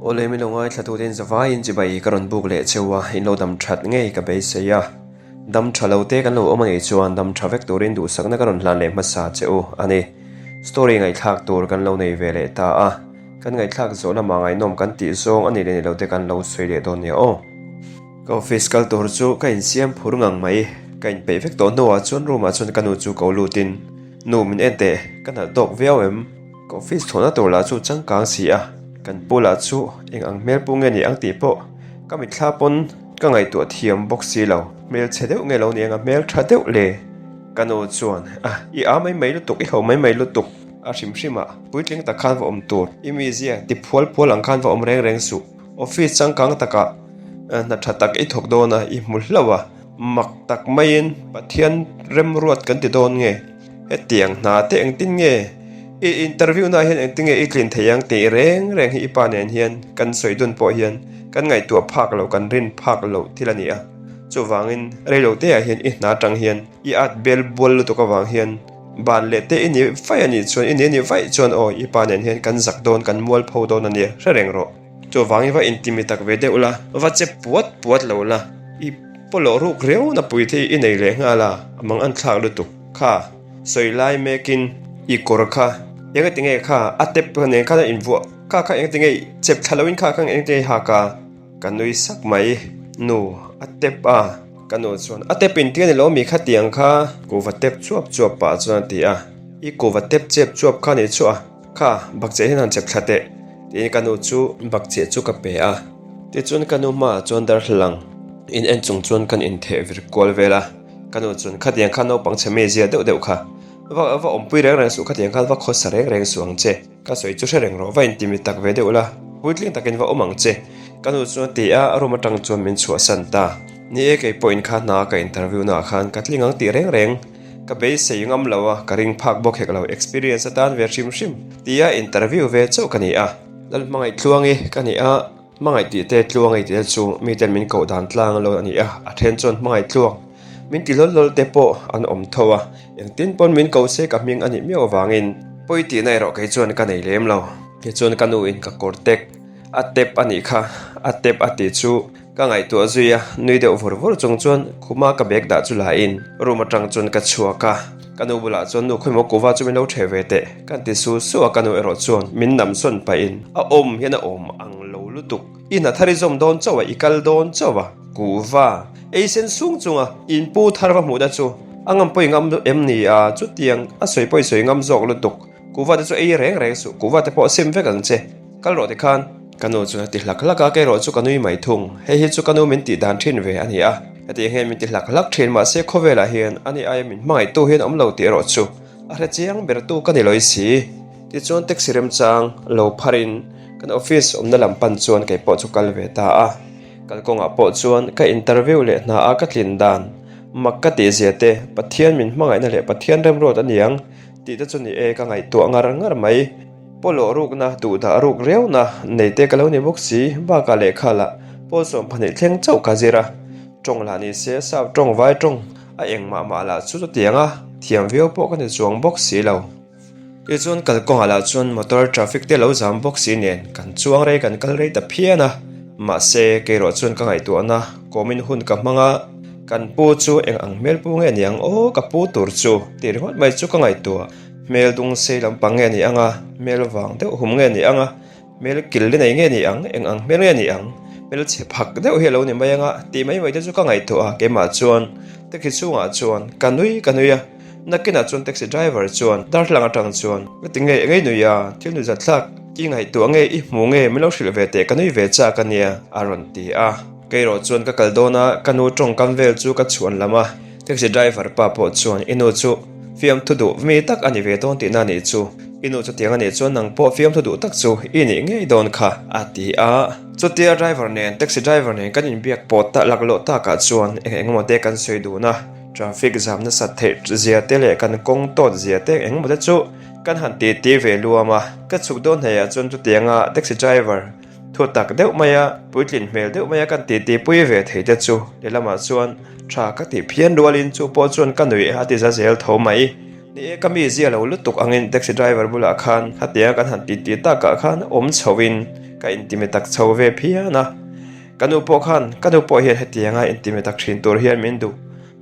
Awle min lo ngaithla tute in zavaiin chibai ka rawn buk leh cheu a, in lo dam that ngei ka beisei a. Dam tha lo te kan lo awm a nih chuan dam tha vek turin duhsakna ka rawn hlan leh hmasa che u a ni. Story ngaihthlak tur kan lo nei ve leh ta a, kan ngaihthlak zawh lamah ngaihnawm kan tih zawng a nih leh ni lo te kan lo sawi leh dawn nia aw. Ka office kal tur chu ka insiam phur ngang mai, ka inpeih vek tawh hnuah chuan room ah chuan ka nu chu ko lutin, Nu min en teh, ka nalh tawk viau em? Ka office thawhna tur lah chu changkang si a, kan pu lah chu eng ang hmel pu nge ni ang tih pawh ka mitthla pawn ka ngaihtuah thiam bawk si lo, hmel chhe deuh nge lo ni ang a hmel tha deuh le? Ka nu chuan, A, i a mai mai lutuk, i ho mai mai lutuk a hrim hrim a, puitling tak khan va awm tur, i mizia ti phual phual ang khan va awm reng reng suh, office changkang takah hna tha tak i thawk dawn a, i hmu hlauh a, mak tak maiin Pathian remruat kan ti dawn nge? Hetiang hna te engtin nge i interview na hian engtin nge i tlin thei ang tih reng reng hi i pa nen hian kan sawi dun pawh hian kan ngaihtuah phak loh kan rin phak loh thil a ni a. Chuvangin reilo te ah hian i hna atang hian i at bel bual lutuk avang hian ban leh te i ni vaih a nih chuan i ni a nih vaih chuan aw i pa nen hian kan zak dawn kan mualpho dawn a nia hre reng rawh. Chuvangin va intimi tak ve deuh la, va che puat puat lo la, i pawlawh ruk riau na pui te i nei leh nghal a, a mang an thlak lutuk. Kha, sawi lai mekin i kawr kha eng ati nge kha a tep nen khan a invuah, kha kha eng ati nge chep thla loin kha kha eng ati nge i hak a, ka nui sak mai. Nu, a tep a, ka nu chuan a tep in tia ni lo mi khatiang kha kuhva tep chuap chuap pah chuan a ti a, i kuhva tep chep chuap kha ni chu a. Kha, bakcheh hian han chep thla teh, tiin ka nu chu bakcheh chu ka pe a. Tichuan ka nu hmaah chuan darthlalang in en chung chuan kan intheh vir kual vel a. Ka nu chuan, Khatiang kha naupang chhe mezia deuh deuh kha, va va awmpui reng reng suh, khatiang khan va khawsa reng reng suh ang che. Ka sawi chu hre reng rawh, va intimi tak ve deuh la, puitling takin va awm ang che. Ka nu chuan a ti a, a room atang chuan min chhuahsan ta. Ni e, kei pawhin kha hna ka interview naah khan ka tling ang tih reng reng. Ka beisei ngam lo a, ka ring phak bawk hek lo, experience atan ve hrim hrim tia interview ve chauh ka ni a. Lal hmangaih tluangi ka ni a, hmangaih tih te tluangi tih te chu miten min koh dan tlang lo a ni a, a then chuan hmangaih tluang min ti lawl lawl te pawh an awm tho a, engtin pawn min ko se ka hming a nih miau avangin pawi tihna erawh kei chuan ka nei lem lo. Tichuan ka nu in ka kawr tek a tep a nih kha, a tep a tih chu Ka ngaihtuah zui a, nui deuh vur vur chung chuan khuma ka bag dah chu la in room atang chuan ka chhuak a, ka nu bulah chuan nu khawimaw kuva chu min lo ṭheh ve teh kan ti su su a, ka nu erawh chuan min nam sawn pahin a awm hian a awm ang lo lutuk, i hna thar i zawm dawn chauh a, i kal dawn chauh a, kuva ei sen sung chunga in pu thar va hmuhna chu a ngam pawh i ngam em ni a, chutiang a sawi pawh i sawi ngam zawk lutuk, kuva te chu ei reng reng suh, kuva te pawh sim vek ang che, kal rawh tikhan. Ka nu chuan a ti hlak hlak a, kei erawh chu ka nui mai thung. Hei hi chu ka nu min tih dan thin ve a ni a, hetiang hian min ti hlak hlak thin mahse khawvelah hian ani aia min hmangaihtu hian awm lo tih erawh chu a hre chiang ber tu ka ni lawi si. Tichuan taxi remchang lo pharin kan office awmna lam pan chuan kei pawh chu kal ve ta a. Kalkawngah pawh chuan ka interview leh hna a ka tlin dan mak ka tih zia te, Pathian min hmangaihna leh Pathian remruat a niang tih te chu ni e ka ngaihtuah ngar ngar mai. Pawlawh rukna, duhdah ruk riauna nei te ka lo ni bawk si, bakah lehkha lah pawl 12 thleng chauh ka zir a, tawng lah ni se sap tawng vai tawng a engmah mah lah chu chutiang a, thiam viau pawh ka ni chuang bawk si lo. Tichuan kalkawngah lah chuan motor traffic te lo zam bawk si nen kan chuang rei kan kal rei ta phian a, mahse keirawh chuan ka ngaihtuahna kawmin hun ka hmang a, kan pu chu eng ang hmel pu nge niang aw ka pu tur chu tih ringawt mai chu ka ngaihtuah. Hmel dung sei lampang nge ni ang a, hmel vang deuh hum nge ni ang a, hmel kil nei nge ni ang, eng ang hmel nge ni ang, hmel chhe phak deuh hi a lo ni mai ang a, tih mai mai te chu ka ngaihtuah a, keimah chuan taxi chhungah chuan ka nui ka nui a, nakinah chuan taxi driver chuan darthlalang atang chuan ka ti nge engei nui a, thil nui zat thlak i ngaihtuah nge i hmu nge min lo hrilh ve teh ka nui ve chak a nia a rawn ti a, kei erawh chuan ka kal dawn a, ka nu tawngkam vel chu ka chhuan lam a. Taxi driver pa pawh chuan i nu chu fiamthu duh mi tak a ni ve dawn tihna a nih chu. I nu chutiang a nih chuan nang pawh fiamthu duh tak chu i nih ngei dawn kha a ti a. Chutia driver nen taxi driver nen kan inbiak pawh tak laklawh takah chuan eng eng emaw te kan sawi dun a, traffic zam nasat theih zia te leh kan kawng tawt zia te eng emaw te chu kan han titi ve luam a. Ka chhuk dawn hnaihah chuan chutianga taxi driver Thu tak deuh maia puitlin hmel deuh maia kan titi pui ve thei te chu lehlamah chuan tha ka tih phian rualin chu pawh chuan ka nuih a ti za zel tho mai. Ni e, ka mi zia lo lutuk angin taxi driver bulah khan hetianga kan han titi takah khan awm chhoin ka intime tak chho ve phian a. Ka nu pawh khan, ka nu pawh hian hetianga intime tak thin tur hian min duh.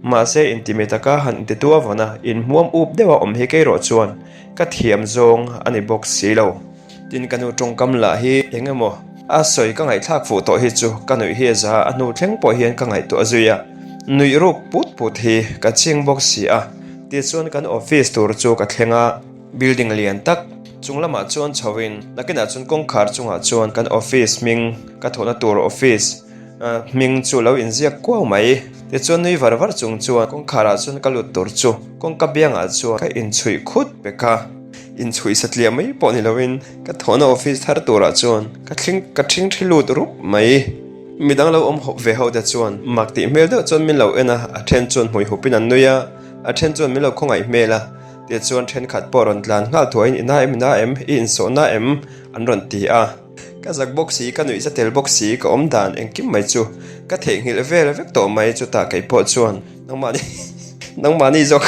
Mahse intime taka han intitu a vawn a, inhmuam up deuha awm hi kei rawh chuan ka thiam zawng a ni bawk si lo. Tin ka nu tawngkam lah hi eng emaw a sawi ka ngaihthlak fuh tawh hi chu ka nuih hi a za a hnu thleng pawh hian ka ngaihtuah zui a, nuih ruk put put hi ka ching bawk si a. Tichuan kan office tur chu ka thleng a, building lian tak chung lamah chuan chho in nakinah chuan kawngkhar chungah chuan kan office hming ka thawhna tur office hming chu lo inziak kuau mai. Tichuan nui var var chung chuan kawngkhar ah chuan ka lut tur chu kawngka biangah chuan ka inchhuih khut pek a. Inchhuih satliah mai pawh ni loin ka thawhna office thar turah chuan ka thling ka thingthi lut rup mai. Midang lo awm hawp ve ho te chuan mak tih hmel deuh chuan min lo en a, a then chuan hmui hupin an nui a, a then chuan min lo khawngaih hmel a. Tichuan thenkhat pawh rawn tlan nghal thuaiin i na em i na em, i insawh na em an rawn ti a. Ka zak bawk si, ka nuih za tel bawk si, ka awm dan engkim mai chu ka theihnghilh vel vek tawh mai chutah kei pawh chuan nangmahni nangmahni zawk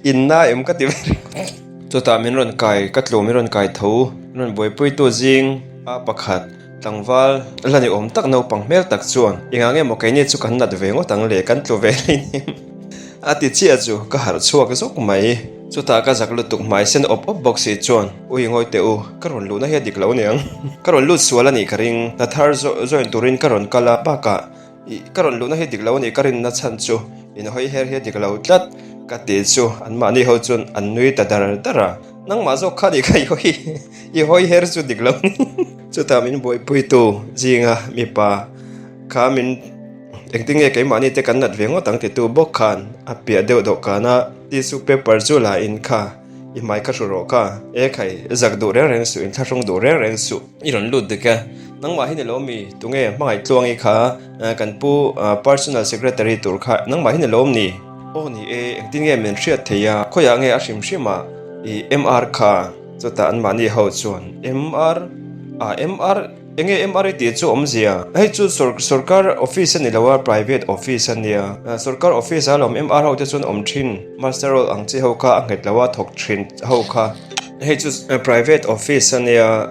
in na em ka ti ve ringawt. Chutah min rawn kai, ka tlu min rawn kai tho, min rawn buaipuitu zing a pakhat tlangval la ni awm tak naupang hmel tak chuan engah nge maw keini chu kan nat ve ngawt ang le kan tlu ve hlei nem a ti chiah chu ka harh chhuak zawk mai. Chutah ka zak lutuk hmai sen awp awp bawk si chuan, Ui ngawi teh u, ka rawn luhna hi a dik lo aniang. Ka rawn lut sual a nih ka ring, hna thar join turin ka rawn kal a, bakah ih ka rawn luhna hi a dik lo a nih ka rinna chhan chu in hawi her hi a dik lo tlat ka ti chu anmahni ho chuan an nui ta dar dar a, nangmah zawk kha nih kha i hawi i hawi her chu dik lo ni. Chutah min buaipuitu zinga mipa kha min. Engtin nge keimahni te kan nat ve ngawt ang titu bawk khan a piah deuh dawhkan a tissue paper chu la in kha i hmai kha hru rawh kha e khai zak duh reng reng suh in thlahrung duh reng reng suh i rawn lut dik e nangmah hi ni lo mi tunge hmangaih tluangi kha kan pu personal secretary tur kha nangmah hi ni lo mi aw ni e engtin nge min hriat thei a khawiah nge a hrim hrim a i MR kha chutah anmahni ho chuan MR a MR Enge MRA tih chu awmzia? Hei chu sorkar office a ni lo a, private office a nia. Sorkar office a lawm MR ho te chuan awm thin. Master roll ang chi ho kha a nghet lo a, thawk thin ho kha. Hei chu private office a nia.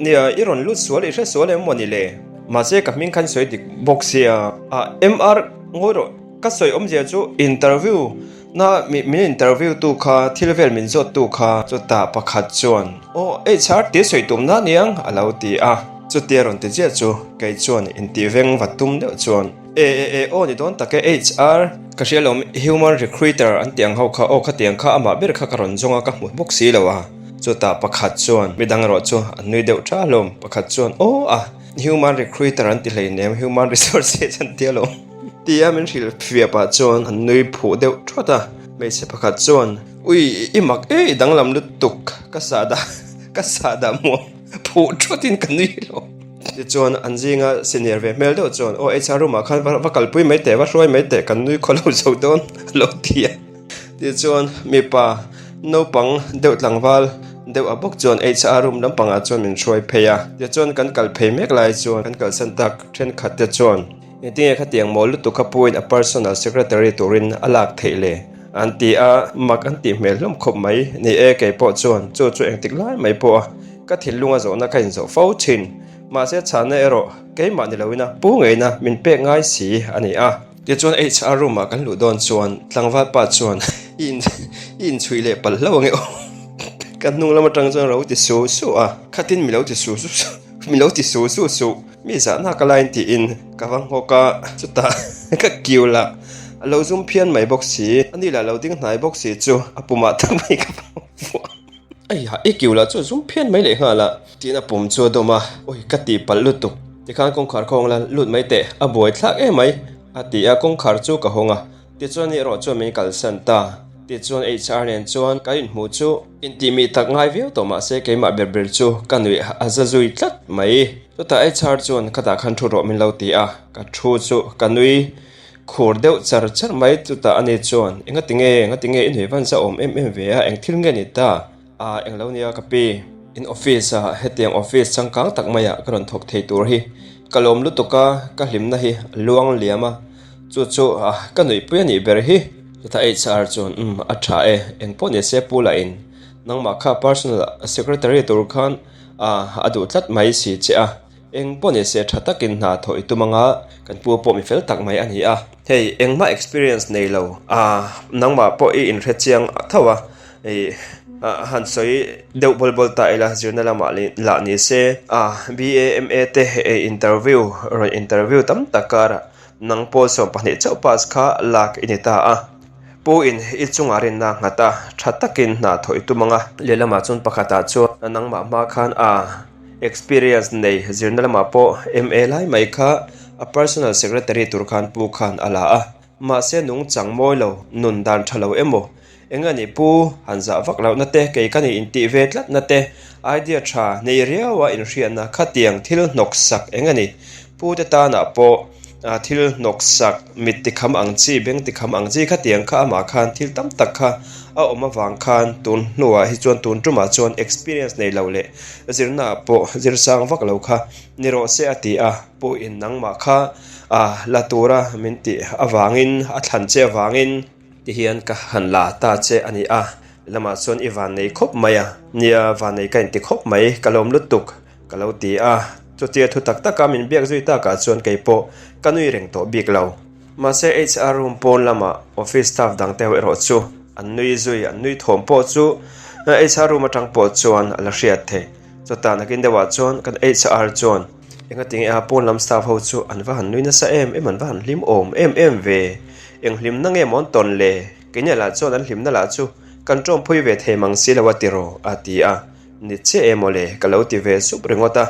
Nia, i rawn lut sual, i hre sual em maw ni le? Mahse ka hming khan sawi dik bawk sia. A MR ngawi rawh, ka sawi awmzia chu interview Na min interview tu kha thil vel min zawt tu kha chutah pakhat chuan aw HR tih sawi tumna aniang a lo ti a, chutia rawn ti chiah chu kei chuan intih veng va tum deuh chuan e e e aw ni dawn tak e HR ka hria lawm human recruiter an tih ang ho kha aw khatiang kha amah ber kha ka rawn zawng a ka hmu bawk si lo a, chutah pakhat chuan midang erawh chu an nui deuh tha hlawm pakhat chuan aw a human recruiter an ti hleinem human resources an ti alawm. Tia min hrilh fiah pah chuan an nui phuh deuh thawt a, hmeichhe pakhat chuan, Ui, i mak e, i danglam lutuk, ka sahdah, ka sahdah muah phuh thawtin ka nui lo. Tichuan an zinga senior ve hmel deuh chuan, Aw HR room ah khan va kalpui mai teh, va hruai mai teh, kan nui khaw lo zo dawn a lo ti a. Tichuan mipa naupang deuh tlangval deuh a bawk chuan HR room lampangah chuan min hruai phei a. Tichuan kan kal phei mek lai chuan kan kalsan tak thenkhat te chuan, Engtinge khatiang mawl lutuk kha puin a personal secretary turin a lak theih le? An ti a, mak an tih hmel hlawm khawp mai. Ni e, kei pawh chuan chu chu engtik lai mai pawh a ka thinlunga zawhna ka inzawh fo thin. Mahse chhana erawh keimah ni loin a pu ngeina min pek ngai si a ni a. Tichuan HR room ah kan luh dawn chuan tlangval pa chuan i i inchhuih leh palh hlauh ange aw. Ka hnung lam atang chuan ro ti su su a, khatin mi lo ti su su su mi lo ti su su su. Mi zahna ka lain tiin ka va nghawk a, chutah ka kiu lah a lo zum phian mai bawk si, ani lah lo ding hnai bawk si chu a pumah tak mai ka va vuah. Aiha, i kiu lah chu a zum phian mai leh nghal a, tiin a pum chu a dawm a, awi ka tih palh lutuk, tikhan kawngkhar ka hawng la lut mai teh, a buai thlak em mai, a ti a, kawngkhar chu ka hawng a. Tichuan ni erawh chuan min kalsan ta. Tichuan HR nen chuan kan inhmuh chu intihmih tak ngai viau tawh mahse keimah ber ber chu ka nuih a za zui tlat mai. Chutah HR chuan ka dah khan thu rawh min lo ti a, ka thu chu ka nui khur deuh char char mai. Chutah ani chuan engati nge, engati nge i nuih van za awm em em ve a, eng thil nge ni ta? A englo nia ka pi, in office ah hetiang office changkang tak maiah ka rawn thawk thei tur hi ka lawm lutuk a, ka hlimna hi a luang liam a, chu chu ka nuihpui a nih ber hi. Chutah HR chuan umm a tha e, engpawh ni se pu lah in nangmah kha personal secretary tur khan a duh tlat mai si che a. Eng pawh ni se tha takin hna thawh i tum anga kan pu pawh mi fel tak mai a ni a. Hei engmah experience nei lo a nangmah pawh i inhre chiang tho a ih han sawi deuh bawl bawl ta ila zirna lamah lah ni se a BA MA te interview rawn interview tam tak karah nang pawl 12 chauh pass kha lak i ni ta a. Pu in i chungah rinna a nghat a tha takin hna thawh i tum anga. Lehlamah chuan pakhatah chuan nangmah hma khan a. Experience nei zirna lamah pawh MA lai mai kha a personal secretary tur khan pu khan a la a, mahse nungchang mawi lo, nun dan tha lo emaw, eng a nih pu han zah vak lohna te, kei ka nih intih ve tlatna te, idea tha nei riaua inhriatna khatiang thil hnawk sak eng a ni, pu te tanah pawh thil hnawk sak mit tikham ang chi, beng tikham ang chi khatiang kha amah khan thil tam tak kha a awm avang khan tun hnuah hi chuan tun tumah chuan experience nei lo leh Zirna ah pawh zir sang vak lo kha ni rawh se a ti a, pawhin nangmah kha a la tura min tih avangin a thlan che avangin tihian ka han la ta che a ni a, lamah chuan i vannei khawp mai a, nia vannei ka inti khawp mai ka lawm lutuk ka lo ti a, chutia thu tak taka min biak zui takah chuan kei pawh ka nui reng tawh bik lo. Mahse HR room pawn lama office staff dangte ho erawh chu an nui zui, an nui thawm pawh chu HR room atang pawh chuan a la hriat theih. Chutah nakin deuhah chuan kan HR chuan engatinge a pawn lam staff ho chu an va han nui nasa em em, an va han hlim awm em em ve, eng hlimna nge maw an tawn le? Keini lah chuan an hlimna lah chu kan tawmpui ve thei mang si lo a tiraw a ti a, ni chiah em awle ka lo ti ve sup ringawt a.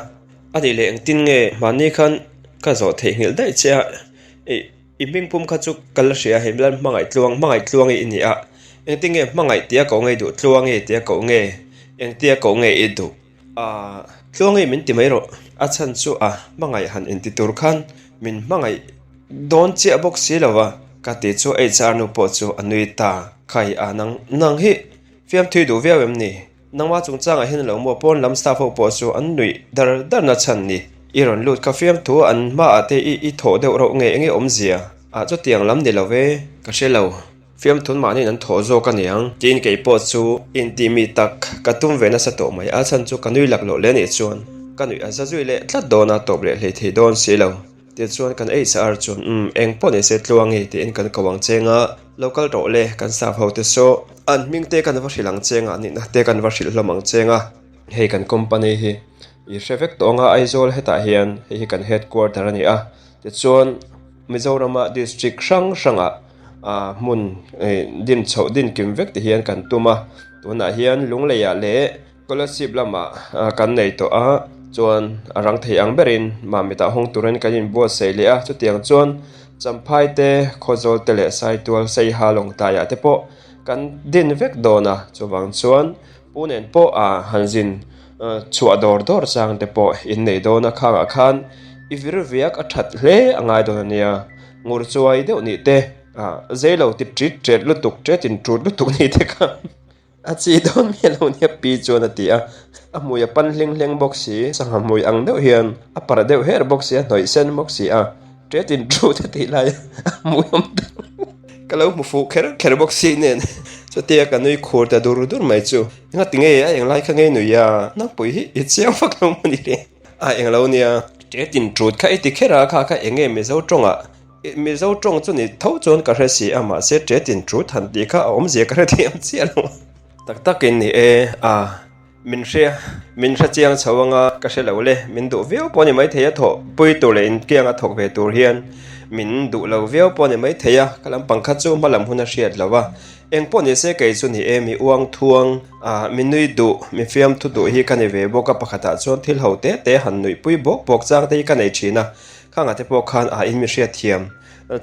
A nih leh engtin nge mahni khan ka zawh theihnghilh daih che a? Ih, i hming pum kha chu ka la hria hei Lal hmangaih tluang, hmangaih tluang i ni a, engtin nge hmangaih tia koh nge i duh, tluangi tia koh nge, engtia koh nge i duh? Aah, tluangi min ti mai rawh, a chhan chu a hmangaih han inti tur khan min hmangaih dawn chiah bawk si lo va, ka ti chu HR nu pawh chu a nui ta, khai a nang nang hi fiamthui duh viau em ni? Nangma chungchangah hian lo maw pawn lam staff ho pawh chu an nuih dar dar na chhan ni. I rawn lut kha fiamthu an hmaah te i i thawh deuh rauh nge enge awmzia ah chutiang lam ni lo ve. Ka hre lo. Fiamthun mahniin an thawh zawk a niang. Tiin kei pawh chu intih mi tak ka tum ve nasa tawh mai. A chhan chu ka nui lak loh leh nih chuan ka nuih a za zui leh tlat dawn a tawp leh hlei thei dawn si lo. Tichuan kan HR chuan umm eng pawh ni se tluangi tiin kan ko ang cheng a, lo kal rawh le kan staff ho te saw an hming te kan va hrilh ang cheng a, nihna te kan va hrilh hlawm ang cheng a. Hei kan company hi i hre vek tawh ang a, Aizawl hetah hian hei hi kan headquarter a ni a, tichuan Mizorama district hrang hrangah ah hmun din chhoh din kim vek ti hian kan tum a, tunah hian Lungleiah leh Scholarship lamah kan nei tawh a, chuan a rang thei ang berin Mamitah hawng turin kan inbuatsaih leh a, chutiang chuan Champhai te, Khawzawl te leh Saitual, Saiha, Lawngtlaiah te pawh kan din vek dawn a, chuvang chuan Pu nen pawh a han zin chhuah dawr dawr chang te pawh in nei dawn a, khangah khan i vir viak a that hle a ngai dawn a nia, ngur chuai deuh nih te, zeilo ti ṭit ṭet lutuk, ṭetin ṭut lutuk nih te kha. A chi dawn miah lo nia pi chuan a ti a, a hmui a pan hling hleng bawk si, sangha hmui ang deuh hian a parh deuh her bawk si, a hnawih sen bawk si a, ṭet in ṭut a tih lai a hmui awm tak ka lo hmu fuh kher kher bawk si nen chutia ka nui khur ta dur dur mai chu engati nge a englai kha ngei nui a, nangpui hi i chiang vak lo maw ni le a englo nia, ṭet in ṭut kha i ti kher a kha kha enge Mizo ṭawngah Mizo tawng chu ni tho chuan ka hre si a, mahse ṭetin thu than tih kha a awmzia ka hre thiam chiah lo. Tak takin ni e, a, min hria, min hre chiang chho anga ka hre lo le, min duh viau pawh a ni maithei a, thawh pui tur leh inkianga thawk ve tur hian min duh lo viau pawh a ni maithei a, ka lampang kha chu hma lam hun a hriat lo a, eng pawh ni se kei chu ni e, mi uang thuang, a, mi nui duh, mi fiamthu duh hi ka ni ve bawk a, pakhatah chuan thil ho te te han nuihpui bawk bawk chang te hi ka nei thin a. Khangah te pawh khan a in mi hriat thiam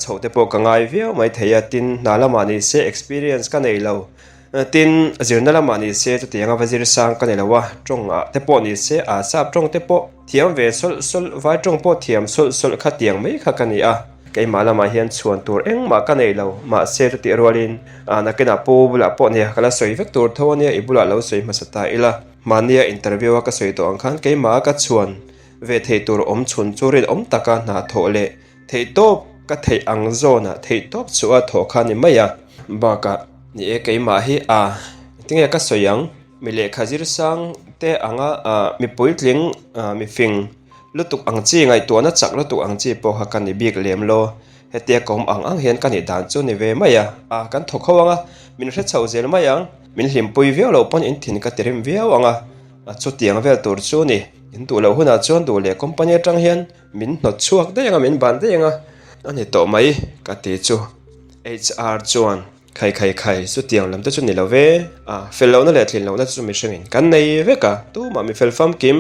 chhoh te pawh ka ngai viau mai thei a, tin hna lamah ni se experience ka nei lo, tin zirna lamah ni se chutianga va zir sang ka nei lo a, tawng ah te pawh ni se a sap tawng te pawh thiam ve sawlh sawlh, vai tawng pawh thiam sawlh sawlh kha tiang mai kha ka ni a, keimah lamah hian chhuan tur engmah ka nei lo, mahse chutih rualin nakinah pu bulah pawh nia ka la sawi vek tur tho ania i bulah lo sawi hmasa ta ila, mahnia interview a ka sawi tawh ang khan keimah a ka chhuan Ve theih tur awm chhun chu rinawm taka hna thawh leh theihtawp ka theih ang zawnah theihtawp chu a thawh kha ni mai a. Bakah, ni e keimah hi a tinge ka sawi ang, mi lehkha zir sang te anga mi puitling mi fing lutuk ang chi, ngaihtuahna chak lutuk ang chi pawh kha ka ni bik lem lo. Hetia ka awm ang ang hian ka nih dan chu ni ve mai a, a kan thawk ho ang a, min hre chho zel mai ang, min hlimpui viau loh pawn in thin ka ti rim viau ang a, a chutiang vel tur chu ni. In duh loh hunah chuan duh leh company atang hian min hnawt chhuak daih ang a, min ban daih ang a, a ni tawh mai ka ti chu. HR chuan Khai khai khai, chutiang lam te chu ni lo ve, a fel lohna leh tlin lohna chu mihringin kan nei vek a, tumah mi fel famkim,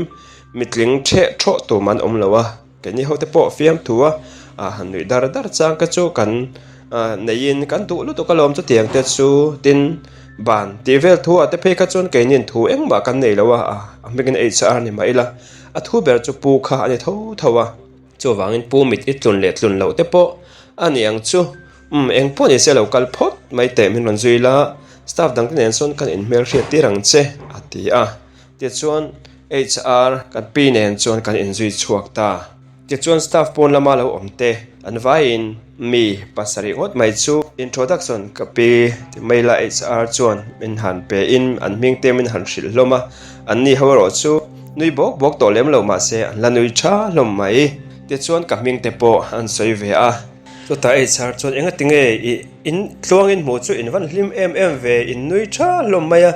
mitling theh thawh tum an awm lo a. Keini hote pawh fiamthu a, ah han nuih dar dar chang te chu kan ah neiin kan duh lutuk alawm chutiang te chu tin ban tih vel thu ah te phei kha chuan keiniin thu engmah kan nei lo a, ah a hmingin HR ni mah ila a thu ber chu pu kha a ni tho tho a, chuvangin pu mit i tlun leh tlun loh te pawh a ni ang chu umm eng pawh ni se lo kal phawt mai teh min rawn zui la staff dang te nen sawn kan inhmelhriat tir ang che a ti a. Tichuan, HR kan pi nen chuan kan inzui chhuak ta. Tichuan staff pawn lama lo awm te an vaiin mi pasarih ngawt mai chu introduction ka pi ti mai la HR chuan min han pe in an hming te min han hrilh hlawm a, an ni ho erawh chu nui bawk bawk tawh lem lo mahse an la nui tha hlawm mai. Tichuan ka hming te pawh an sawi ve a. Chutah HR chuan engati nge i in tluangin hmuh chu in van hlim em em ve in nui tha hlawm mai a.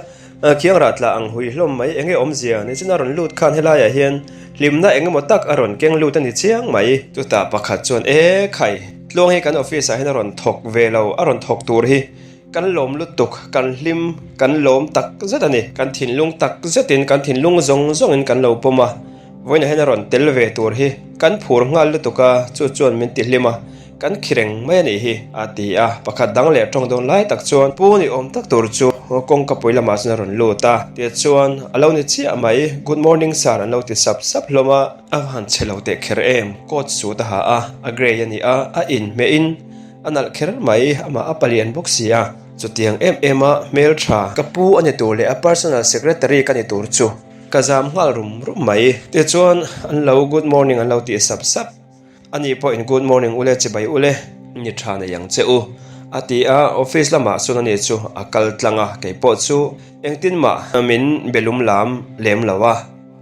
Khiang rah tla ang hui hlawm mai enge awmzia ni chuan a rawn lut khan helaiah hian hlimna eng emaw tak a rawn keng lut a ni chiang mai. Chutah pakhat chuan e khai tluang hi kan office ah hian a rawn thawk ve lo a rawn thawk tur hi kan lawm lutuk kan hlim kan lawm tak zet a ni kan thinlung tak zetin kan thinlung zawng zawngin kan lo pawm a vawiinah hian a rawn tel ve tur hi kan phur nghal lutuk a chu chuan min ti hlim a. Kan khi reng mai a nih hi, a ti a. Pakhat dang leh tawng dawn lai tak chuan pu ni awm tak tur chu kawngka pui lamah chuan a rawn lut a. Tichuan, a lo ni chiah mai, Good morning sir an lo ti sap sap hlawm a. A han chhe lo teh kher em, coat suit a ha a, a grey a ni a, a inhmehin a nalh kher mai, amah a palian bawk si a. Chutiang em em a hmeltha ka pu a ni tur leh a personal secretary ka ni tur chu ka zam nghal rum rum mai. Tichuan, an lo good morning an lo ti sap sap. Ani pawhin Good morning ule chibai ule ni tha nei ang che u a ti a, office lamah chuan ani chu a kal tlang a, kei pawh chu engtin mah min be lum lam lem lo a.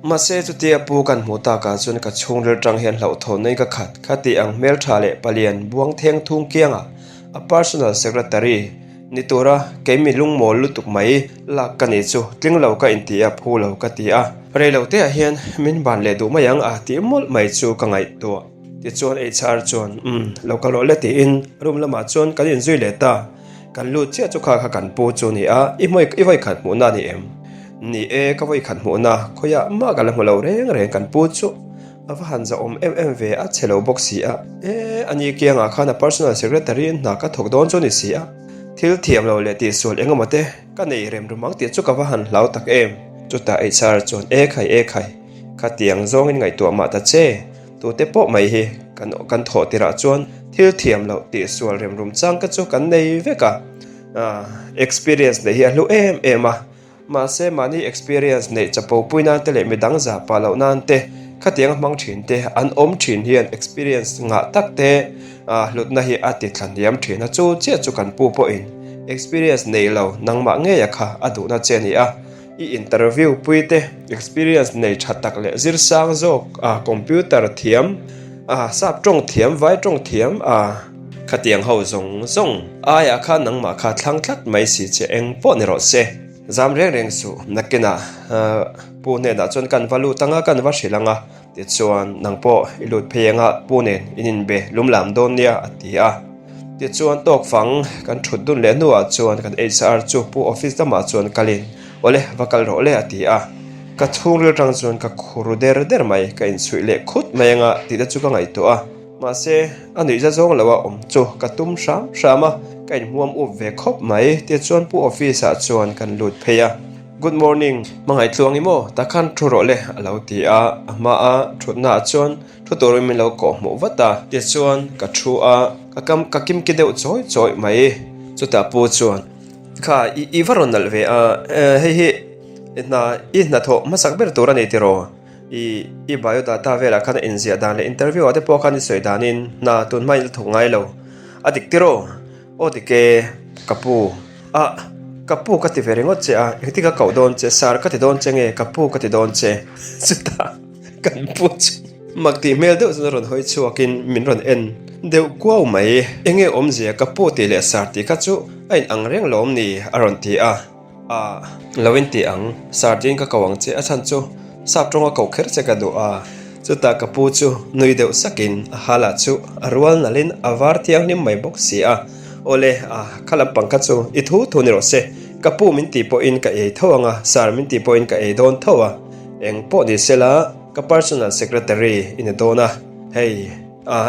Mahse chutia pu kan hmuh takah chuan ka chhungril tang hian hlauhthawn nei ka khat kha tih ang hmeltha leh palian buang theng thung kiangah a personal secretary ni tura kei mi lungmawl lutuk mai lak ka nih chu tling lo ka inti a, phu lo ka ti a. Reiloteah hian min ban leh duh mai ang a tih mawlh mai chu ka ngaihtuah. Tichuan HR chuan umm lo kal rawh le tiin room lamah chuan kan inzui leh ta. Kan lut chiah chu kha kha kan pu chu ni a, i hmui i vawikhat hmuhna a ni em? Ni e, ka vawikhat hmuhna, khawiah mah ka la hmu lo reng reng kan pu chu. A va han zahawm em em ve, a chhe lo bawk si a. E, ani kiangah khan a personal secretary in hna ka thawk dawn chu ni si a. Thil thiam lo leh tihsual eng emaw te ka nei rem rum ang tih chu ka va han hlau tak em. Chutah HR chuan e khai e khai, khatiang zawngin ngaihtuah mah ta che, tute pawh mai hi kan kan thawh tirah chuan thil thiam loh tihsual rem rum chang te chu kan nei vek a. Experience neih hi a hlu em em a. Mahse, mahni experience neih chapo pui nan te leh midang zah pah loh nan te, khatianga hmang thin te an awm thin hian experience ngah tak te hlutna hi a ti thla hniam thin a, chu chiah chu kan pu pawhin experience nei lo nangmah ngeia kha a duhna che a ni a, i interview pui te experience nei tha tak leh zir sang zawk a computer thiam a sap tawng thiam vai tawng thiam a khatiang ho zawng zawng aiah khan nangmah kha thlang tlat mai si che eng pawh ni rawh se. Zam reng reng suh, nakinah Pu hnenah chuan kan va lut anga kan va hrilh anga, tichuan nang pawh i lut phei anga Pu nen in inbe lum lam dawn nia a ti a. Tichuan tawk fang kan thut dun leh hnuah chuan kan HR chu Pu office lamah chuan kalin awle va kal rawh le a ti a. Ka chhungril tang chuan ka khur der der mai, ka inchhuih leh khut mai anga tih te chu ka ngaihtuah a. Mahse, a nuihza zawng lo a awm chu ka tum hram hram a, ka inhmuam up ve khawp mai. Tichuan Pu Office ah chuan kan lut phei a, Good morning, hmangaih tluang i maw? Takhan thu rawh le a lo ti a, a hma a thutna ah chuan thu turin min lo kawh hmuh vat a. Tichuan ka thu a, ka kam ka kimki deuh chawi chawi mai. Chutah Pu chuan, Kha, i i va rawn nalh ve a, hei hi i hna i hnathawh hmasak ber tur a ni tiraw? I i biodata velah khan a inziah dan leh interview ah te pawh khan i sawi danin hna tun hmain la thawk ngai lo. A dik tiraw? Aw dik e, ka pu. Ah, ka pu ka ti ve ringawt che a, engtin ka koh dawn che, sir ka ti dawn che nge ka pu ka ti dawn che? Chutah kan pu chu. Mak tih hmel deuh chuan a rawn hawi chhuakin min rawn en deuh kuau mai. Enge awmzia ka pu tih leh sar tih kha chu a in ang reng lawm ni? a rawn ti a. Ah, lo in ti ang, sar tiin ka ko ang che a chhan chu sap tawnga ko kher che ka duh a. Chutah ka pu chu nui deuh sakin a hala chu a rual nalhin a var thianghlim mai bawk si a. Awle, ah, kha lampang kha chu i thu thu ni rawh se, ka pu min tih pawhin ka ei tho ang a, sar min tih pawhin ka ei dawn tho a, eng pawh ni sela, Ka personal secretary i ni dawn a, hei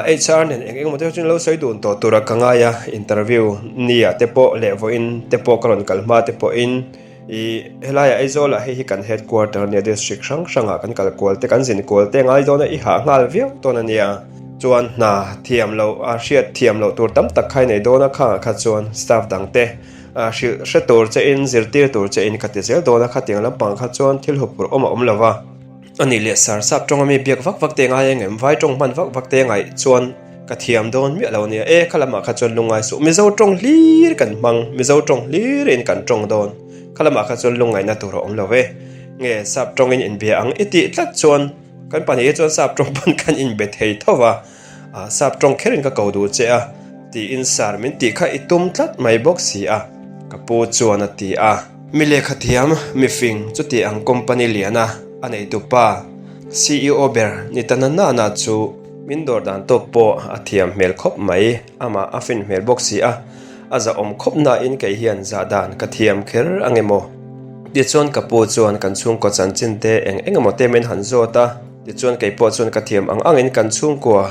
HR nen eng engemaw te chu lo sawi dun tawh tura ka ngai a, interview ni ah te pawh leh vawiin te pawh ka rawn kal hma te pawhin i helaiah Aizawlah hei hi kan headquarter ania district hrang hrangah kan kal kual te kan zin kual te ngai dawn a i hah nghal viau dawn a nia. Chuan hna thiam loh a hriat thiam loh tur tam tak kha i nei dawn a khangah kha chuan staff dang te hrilh hre tur che in zirtir tur che in ka ti zel dawn a khatiang lampang kha chuan thil huphurh awm a awm lo va. A nih leh sar sap tawng ami biak vak vak te ngai engem vai tawng hman vak vak te ngaih chuan ka thiam dawn miah lo ania e kha lamah kha chuan lungngai suh mizo tawng hlir kan hmang mizo tawng hlir in kan tawng dawn kha lamah kha chuan lungngaihna tur a awm lo e nge sap tawngin inbia ang i tih tlat chuan kan pahnih hi chuan sap tawng pawn kan inbe thei tho va. Sap tawng kherin ka ko duh che a, tiin sar min tih kha i tum tlat mai bawk si a, ka pu chuan a ti a. Mi lehkha thiam, mi fing chuti ang company liana a neitu pa, ceo ber ni ta na nana chu min dawr dan tawk pawh a thiam hmel khawp mai, amah a fin hmel bawk si a, a zahawm khawp nain kei hian zah dan ka thiam kher ang emaw? Tichuan ka pu chuan kan chhungkaw chanchin te eng eng emaw te min han zawt a. Tichuan kei pawh chuan ka thiam ang angin kan chhungkua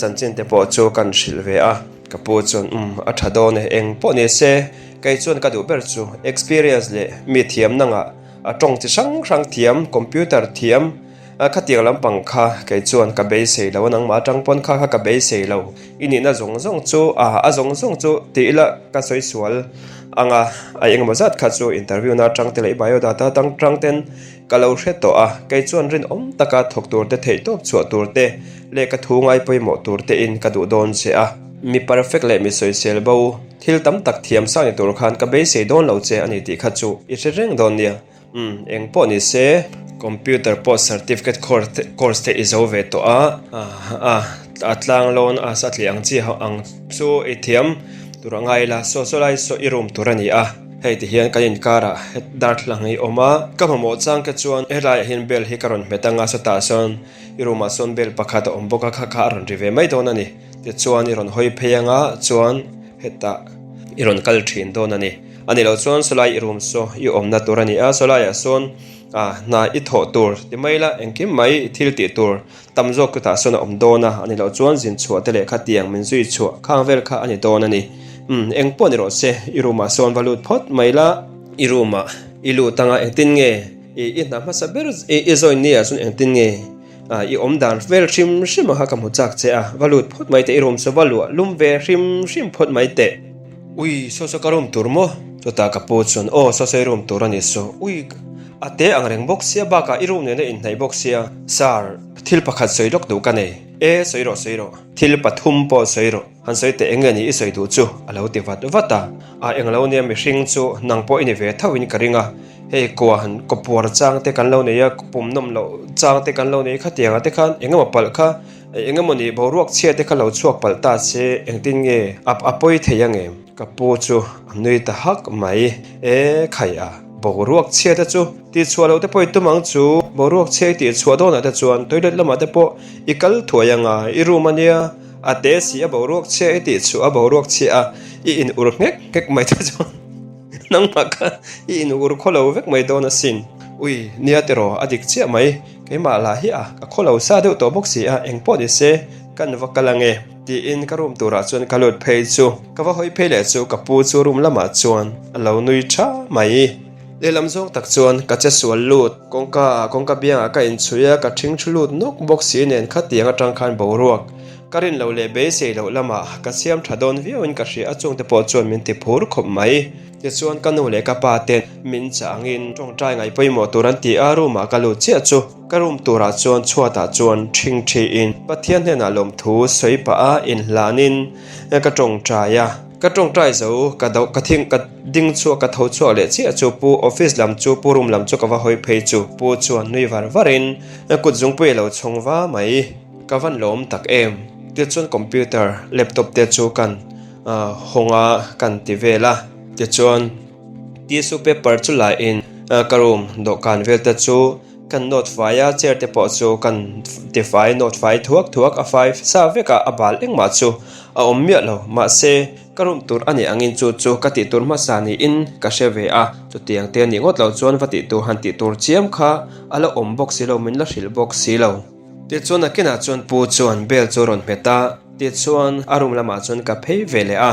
chanchin te pawh chu kan hrilh ve a, ka pu chuan umm a tha dawn e, eng pawh ni se kei chuan ka duh ber chu experience leh mi thiam nangah a tawng chi hrang hrang thiam, computer thiam khatiang lampang kha kei chuan ka beisei lo a, nangmah atang pawn kha kha ka beisei lo, i nihna zawng zawng chu a a zawng zawng chu ti ila ka sawi sual ang a, a engemaw zat kha chu interview na atang te leh i biodata atang tang ten Ka lo hre tawh a, kei chuan rinawm taka thawk tur te theih tawp chhuah tur te leh ka thu ngai pawimawh tur te in ka duh dawn che a. Mi perfect leh mi sawisel bo, thil tam tak thiam sang ni tur khan ka beisei dawn lo che a ni tih kha chu i hre reng dawn nia. Umm, eng pawh ni se. Computer pawh certificate course te i zo ve tawh a, a a tlang lawn a satliah ang chi ang chu i thiam tur a ngai la, saw saw lai saw i room tur a ni a. Hei ti hian kan inkarah het darthlalang hi a awm a, ka mamawh chang te chuan helaiah hian bell hi ka rawn hmet anga sawtah sawn i room ah sawn bell pakhat a awm bawk a kha kha a rawn ri ve mai dawn a ni tichuan i rawn hawi phei anga chuan hetah i rawn kal thin dawn a ni a ni loh chuan sawlai i room saw i awmna tur a ni a sawlaiah sawn ah hna i thawh tur ti mai la engkim mai i thil tih tur Tam zawk chutah sawn a awm dawn a, a ni loh chuan zin chhuah te leh khatiang min zui chhuah khang vel kha a ni dawn a ni. Umm, eng pawh ni rawh se, i room ah sawn va lut phawt mai la. I room ah i lut anga engtin nge i i hna hmasa ber i i join ni ah chuan engtin nge i awm dan vel hrim hrim ang kha ka hmu chak che a, va lut phawt mai teh, i room saw va luah lum ve hrim hrim phawt mai teh. Ui, saw saw ka room tur maw? Chutah ka pu chuan, Aw, saw saw i room tur a ni saw. Ui, a te ang reng bawk sia, bakah i room nena inhnaih bawk sia. Sir, thil pakhat sawi lawk duh ka nei. E, sawi rawh, sawi rawh. Thil pathum pawh sawi rawh. Han sawi teh eng nge ni i sawi duh chu? A lo ti vat vat a. A englo nia mihring chu nang pawh i ni ve tho in ka ring a. Hei kua han kawpuar chang te kan lo nei a, pum nawm loh chang te kan lo nei khatiang ah te khan eng emaw palh kha Eng emaw ni boruak chhia te kha lo chhuak palh ta se engtin nge a a pawi thei ang em? Ka pu chu a nui ta hak mai. E khai a, boruak chhia te chu tihchhuah loh te pawh i tum ang chu, boruak chhia i tihchhuah dawnah te chuan toilet lamah te pawh i kal thuai ang a, i room a nia, a te si a boruak chhia i tihchhuah a boruak chhia a i in ur nghek nghek mai te chuan nangmah kha i in ur khaw lo vek mai dawn asin. Ui, nia tiraw a dik chiah mai. Keimah lah hi a, ka khaw lo sa deuh tawh bawk si a, eng pawh ni se, kan va kal ange, tiin ka room turah chuan ka lut phei chu. Ka va hawi phei leh chu ka pu chu room lamah chuan a lo nui tha mai. Lehlam zawng tak chuan ka che sual lut, kawngka ah kawngka biangah ka inchhui a, ka ṭhing ṭhu lut nawk bawk si nen khatiang aṭang khan boruak ka rin loh leh beisei loh lamah ka siam ṭha dawn viauin ka hria a, chungte pawh chuan min ti phur khawp mai. Tichuan ka nu leh ka pa ten min chah angin tawngtai ngaih pawimawh tur an ti a, room ah ka lut chiah chu ka room turah chuan chhuatah chuan ṭhingṭhiin Pathian hnenah lawmthu sawi pah a inhlanin ka tawngtai a. Ka tawngtai zo, ka do, ka thing, ka ding chhuak, ka tho chhuak leh chiah chu pu office lam chu pu room lam chu ka va hawi phei chu pu chuan nui var var in kut zungpui a lo chhawng va mai. Ka van lawm tak em? Tichuan computer, laptop te chu kan hawng a, kan ti vel a. Tichuan tissue paper chu la in ka room dawhkan vel te chu kan nawt fai a, chair te pawh chu kan ti fai nawt fai thuak thuak a fai sa vek a, a bal engmah chu a awm miah lo. Mahse ka room tur a nih angin chu chu ka tih tur hmasa niin ka hre ve a, chutiang te nih ngawt lo chuan va tih tur han tih tur chiam kha a la awm bawk si lo, min la hrilh bawk si lo. Tichuan a kinah chuan pu chuan bell chu a rawn hmet a, tichuan a room lamah chuan ka phei ve leh a.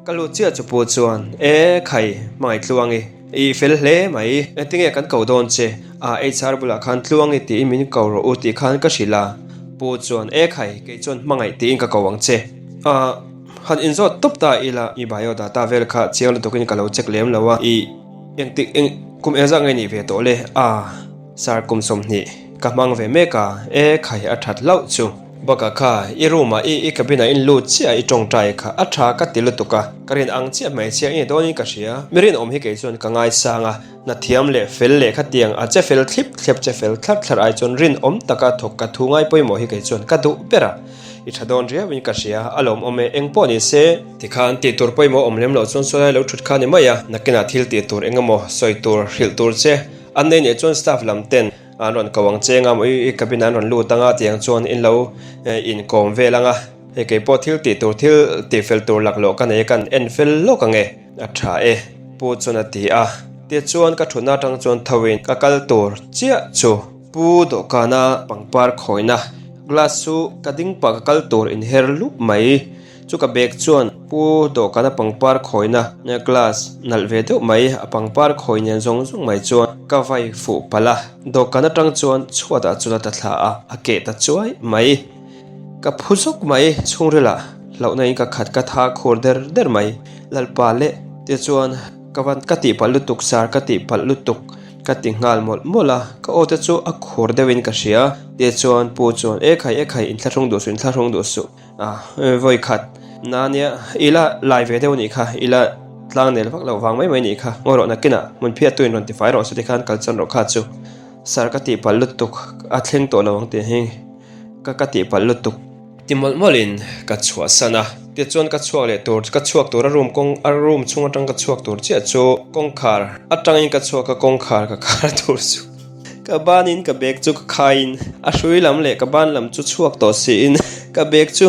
Ka lut chiah chu pu chuan, E khai, hmangaih Tluangi, i fel hle mai, engtinge kan ko dawn che? A HR bulah khan Tluangi tiin min ko rawh u tih khan ka hrilh a. Pu chuan, E khai, kei chuan hmangaih tiin ka ko ang che. A han inzawt tawp ta ila, i bio data vel kha chiang lutukin ka lo check lem lo a, i engtik eng kum engzah nge nih ve tawh le? A. Sir kum 20 ka hmang ve mek a, e khai a that hlauh chu. Bakah kha i room ah i i cabin ah in lut chiah i tawngtai kha a tha ka ti lutuk a, ka rin ang chiah hmeichhia i ni dawnin ka hria. Mi rinawm hi kei chuan ka ngaisang a, hna thiam leh fel leh khatiang a che fel thlip thlep che fel thlar thlar ai chuan rinawm taka thawk ka thu ngai pawimawh hi kei chuan ka duh ber a, i tha dawn riauin ka hria, a lawmawm e, eng pawh ni se. Tikhan tih tur pawimawh awm lem loh chuan sawi lai lo thut kha ni mai a, nakinah thil tih tur eng emaw sawi tur hrilh tur che An nei nih chuan staff lam ten an rawn ko ang che anga maw i cabin ah an rawn lut anga tiang chuan in lo inkawm vel anga hei kei pawh thil tih tur thil tih fel tur laklawh ka nei a kan en fel lawk ange a tha e pu chuan a ti a tichuan ka thutna atang chuan tho in ka kal tur chiah chu pu dawhkana pangpar khawina glass chu ka ding pah ka kal tur inher lup mai. Chu ka bag chuan pu dawhkana pangpar khawina glass nalh ve deuh mai a pangpar khawi nen zawng zawng mai chuan ka vai fuh palh a, dawhkan atang chuan chhuatah chuan a ta thla a, a keh ta chuai mai. Ka phu zawk mai chhungrilah hlauhna in ka khat ka tha khur der der mai. Lalpa leh tichuan ka van ka tihpalh lutuk sar ka tihpalh lutuk ka ti nghal mawlh mawlh a, ka aw te chu a khur deuhin ka hria. Tichuan pu chuan ekhai ekhai inthlahrung duh suh inthlahrung duh suh. A vawi khat na nia i la lai ve deuh anih kha i la tlang nel vak loh vang mai mai anih kha ngawi rawh nakinah hmun phiat tuin rawn tifai rawh se tikhan kal chuan rawh kha chu sir ka tihpalh lutuk a thleng tawh lo ang tih hi ka ka tihpalh lutuk ti mawlh mawlhin ka chhuahsan a tichuan ka chhuak leh tur ka chhuak tur a room kawng a room chhung atang ka chhuak tur chiah chu kawngkhar atangin ka chhuak a kawngkhar ka khar tur chu. Ka banin ka bag chu ka khaiin a hrui lam leh ka ban lam chu chhuak tawh siin ka bag chu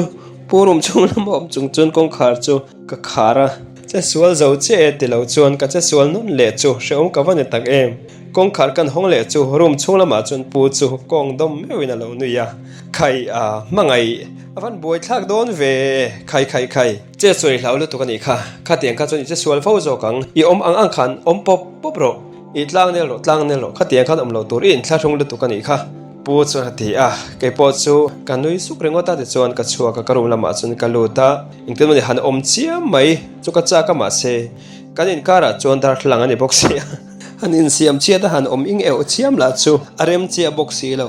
pu room chhung lama awm chung chuan kawngkhar chu ka khar a. Che sual zo che e ti lo chuan ka che sual nawn leh chu hrehawm ka va ni tak em. Kawngkhar kan hawng leh chu room chhung lamah chuan pu chu kawng dawm meuhin a lo nui a. Khai a hmangaih a van buai thlak dawn ve khai khai khai. Che sual i hlau lutuk a nih kha, khatiang kha chuan i che sual fo zawk ang, i awm ang ang khan awm pawp pawp rawh. I tlang nel rawh, tlang nel rawh, khatiang khan awm loh tur i inthlahrung lutuk a nih kha. Pu chuan a ti a, kei pawh chu ka nui suk ringawt a, tichuan ka chhuak a, ka room lamah chuan ka lut a, engtin mawni han awm chiam mai chu ka chak a, mahse kan inkarah chuan darthlalang a ni bawk si a, han insiam chiat a, han awm ing euh chiam lah chu a rem chiah bawk si lo.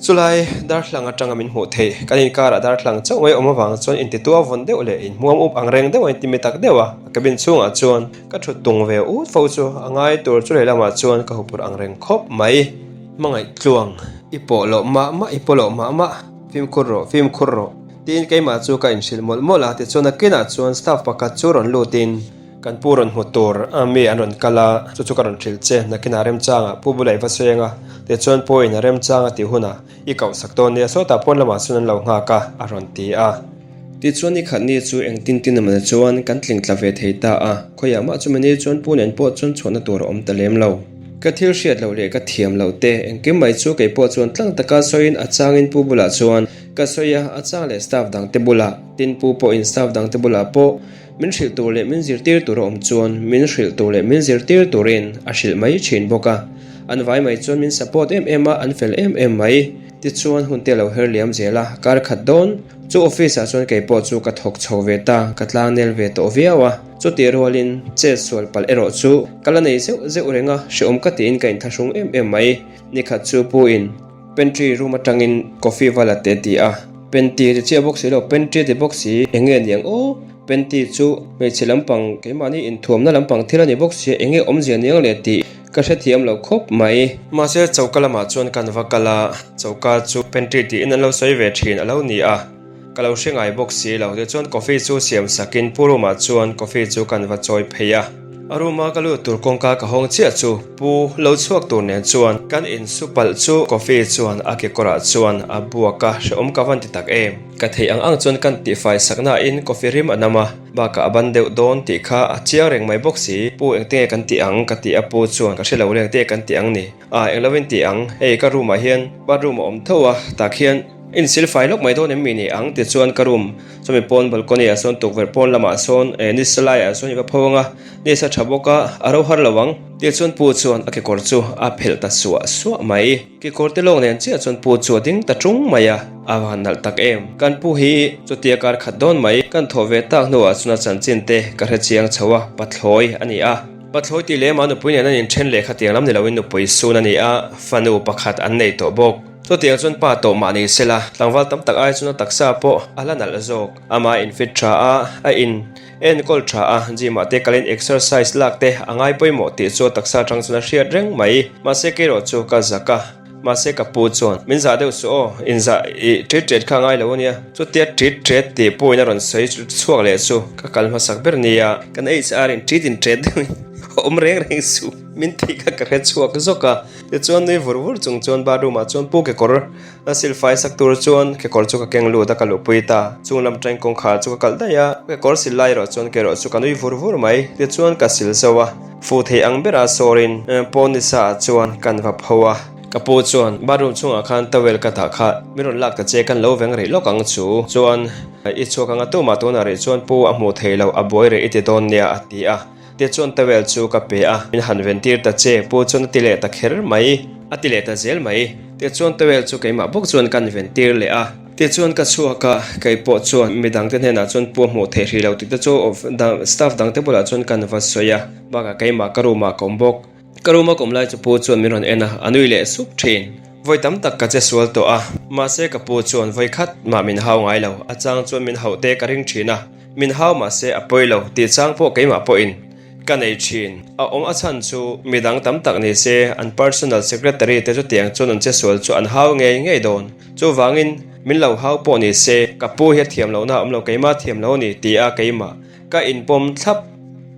Chulai darthlang atanga min hmuh theih, kan inkarah darthlang chauh mai awm avang chuan intitua vawn deuh leh inhmuam up ang reng deuh a intimi tak deuh a, a cabin chhungah chuan ka thut tung ve ut fo chu a ngai tur chu lehlamah chuan ka hupur ang reng khawp mai. Hmangaih tluang, i pawh loh mah mah, i pawh loh mah mah, fimkhur rawh, fimkhur rawh, tiin keimah chu ka inhrilh mawlh mawlh a, tichuan a kinah chuan staff pakhat chu rawn lutin, Kan pu rawn hmu tur a mi an rawn kal a, chu chu ka rawn hrilh che, nakinah remchangah pu bulah i va sawi anga, tichuan pawhin a remchang a tih hunah i koh sak dawn nia, sawtah pawn lamah chuan an lo nghak a, a rawn ti a. Tichuan ni khat ni chu engtin tin emaw chuan kan tling tla ve thei ta a, khawiah mah chumi ni chuan pu nen pawh chuan chhuahna tur a awm ta lem lo. Ka thil hriat loh leh ka thiam loh te engkim mai chu kei pawh chuan tlang taka sawiin a changin pu bulah chuan ka sawi a, a chang leh staff dangte bulah, tin pu pawhin staff dangte bulah pawh, Min hrilh tur leh min zirtir tur a awm chuan min hrilh tur leh min zirtir turin a hrilh mai thin bawk a. An vai mai chuan min support em em a, an fel em em mai. Tichuan hun te lo her liam zel a, kar khat dawn chu office ah chuan kei pawh chu ka thawk chho ve ta, ka tlang nel ve tawh viau a. Chutih rualin chet sual palh erawh chu ka la nei zeuh zeuh reng a, hrehawm ka tiin ka inthlahrung em em mai. Nikhat chu pu in Pantry room atangin coffee va la teh ti a, Panty ti chiah bawk si lo, pantry ti bawk si, eng nge niang aw? Panty chu hmeichhe lampang keimahni inthuamna lampang thil a ni bawk sia eng nge awmzia niang le tih ka hrethiam lo khawp mai. Mahse choka lamah chuan kan va kal a, choka chu pantry tiin an lo sawi ve thin a lo ni a, ka lo hre ngai bawk si lo. Tichuan coffee chu siam sakin pu room ah chuan coffee chu kan va chawi phei a. A room a ka lut tur kawngka ka hawng chiah chu pu lo chhuak tur nen chuan kan insu palh chu coffee chuan a kekawrah chuan a buak a, hrehawm ka van ti tak em. Ka theih ang ang chuan kan tihfai sak nain coffee rim a nam a, bakah a ban deuh dawn tih kha a chiang reng mai bawk si. Pu engte nge kan tih ang? ka ti a, pu chuan ka hre lo le engte nge kan tih ang ni? A, englo in tih ang, hei ka room ah hian bathroom a awm tho a, tah khian insil fai lawk mai dawn em mi ni ang? Tichuan ka room chumi pawn balcony ah sawn tukverh pawn lamah sawn eh nisa laiah sawn i va pho ang a, nisa tha bawk a, a ro har lo ang. Tichuan pu chuan a kekawr chu a phelh ta suah suah mai. Kekawr te lawng nen chiah chuan pu chu a ding ta tung mai a, a va han nalh tak em. Kan pu hi chutia kar khat dawn mai kan thawh ve tak hnuah chuan a chanchin te ka hre chiang chho a, pathlawi a ni a. Pathlawi tih leh amah nupui nen an inthen leh khatiang lam ni loin nupui sun a ni a, fanu pakhat an nei tawh bawk. Chutiang chuan pa tawh mah ni sela, tlangval tam tak ai chuan a taksa pawh a la nalh zawk. Amah a infit tha a, a in enkawl tha a, gym ah te kalin exercise lak te a ngai pawimawh tih chu a taksa atang chuan a hriat reng mai. Mahse kerawh chu ka zak a. Mahse ka pu chuan, Min zah deuh suh aw, inzah i ṭit ṭet kha a ngai lo a nia. Chutia ṭit ṭet tih pawhin a rawn sawi chhuak leh chu ka kal hmasak ber nia. Kan HR in ṭit in ṭet deuhin a awm reng reng suh, min tih kha ka hre chhuak zawk a. Tichuan nui vur vur chung chuan bathroom ah chuan pu kekawr a silfai sak tur chuan kekawr chu ka keng lut a, ka luhpui ta. Chung lam tank kawngkhar chu ka kalh daih a, kekawr sil lai erawh chuan kerawh chu ka nui vur vur mai. Tichuan ka sil zo a. Fu thei ang bera sawrin pawn nisa ah chuan kan va pho a. Ka pu chuan bathroom chhungah khan towel ka dah kha min rawn lak ta che kan lo veng rih lawk ang chu. Chuan i chhuak anga tumah tunah rih chuan pu a hmuh thei lo a buai rih i ti dawn nia a ti a. Tichuan towel chu ka pe a, min han ven tir ta che pu chuan a ti leh ta kher mai. A ti leh ta zel mai. Tichuan towel chu keimah bawk chuan kan ven tir leh a. Tichuan ka chhuak a, kei pawh chuan midangte hnenah chuan pu a hmuh theih hrih lo tih te chu staff dangte bulah chuan kan va sawi a, bakah keimah ka room ah ka awm bawk. Ka room a ka awm lai chu pu chuan min rawn en a, a nui leh sup thin. Vawi tam tak ka che sual tawh a, mahse ka pu chuan vawi khat mah min hau ngai lo, a chang chuan min hauh te ka ring thin a, min hau mahse a pawi lo tih chang pawh keimah pawhin Ka nei thin. A awm a chhan chu midang tam tak ni se an personal secretary te chutiang chuan an chesual chu an hau ngei ngei dawn. Chuvangin min lo hau pawh ni se ka pu hi a thiam lohna a awm lo keimah thiam lo a ni ti a keimah ka inpawm thlap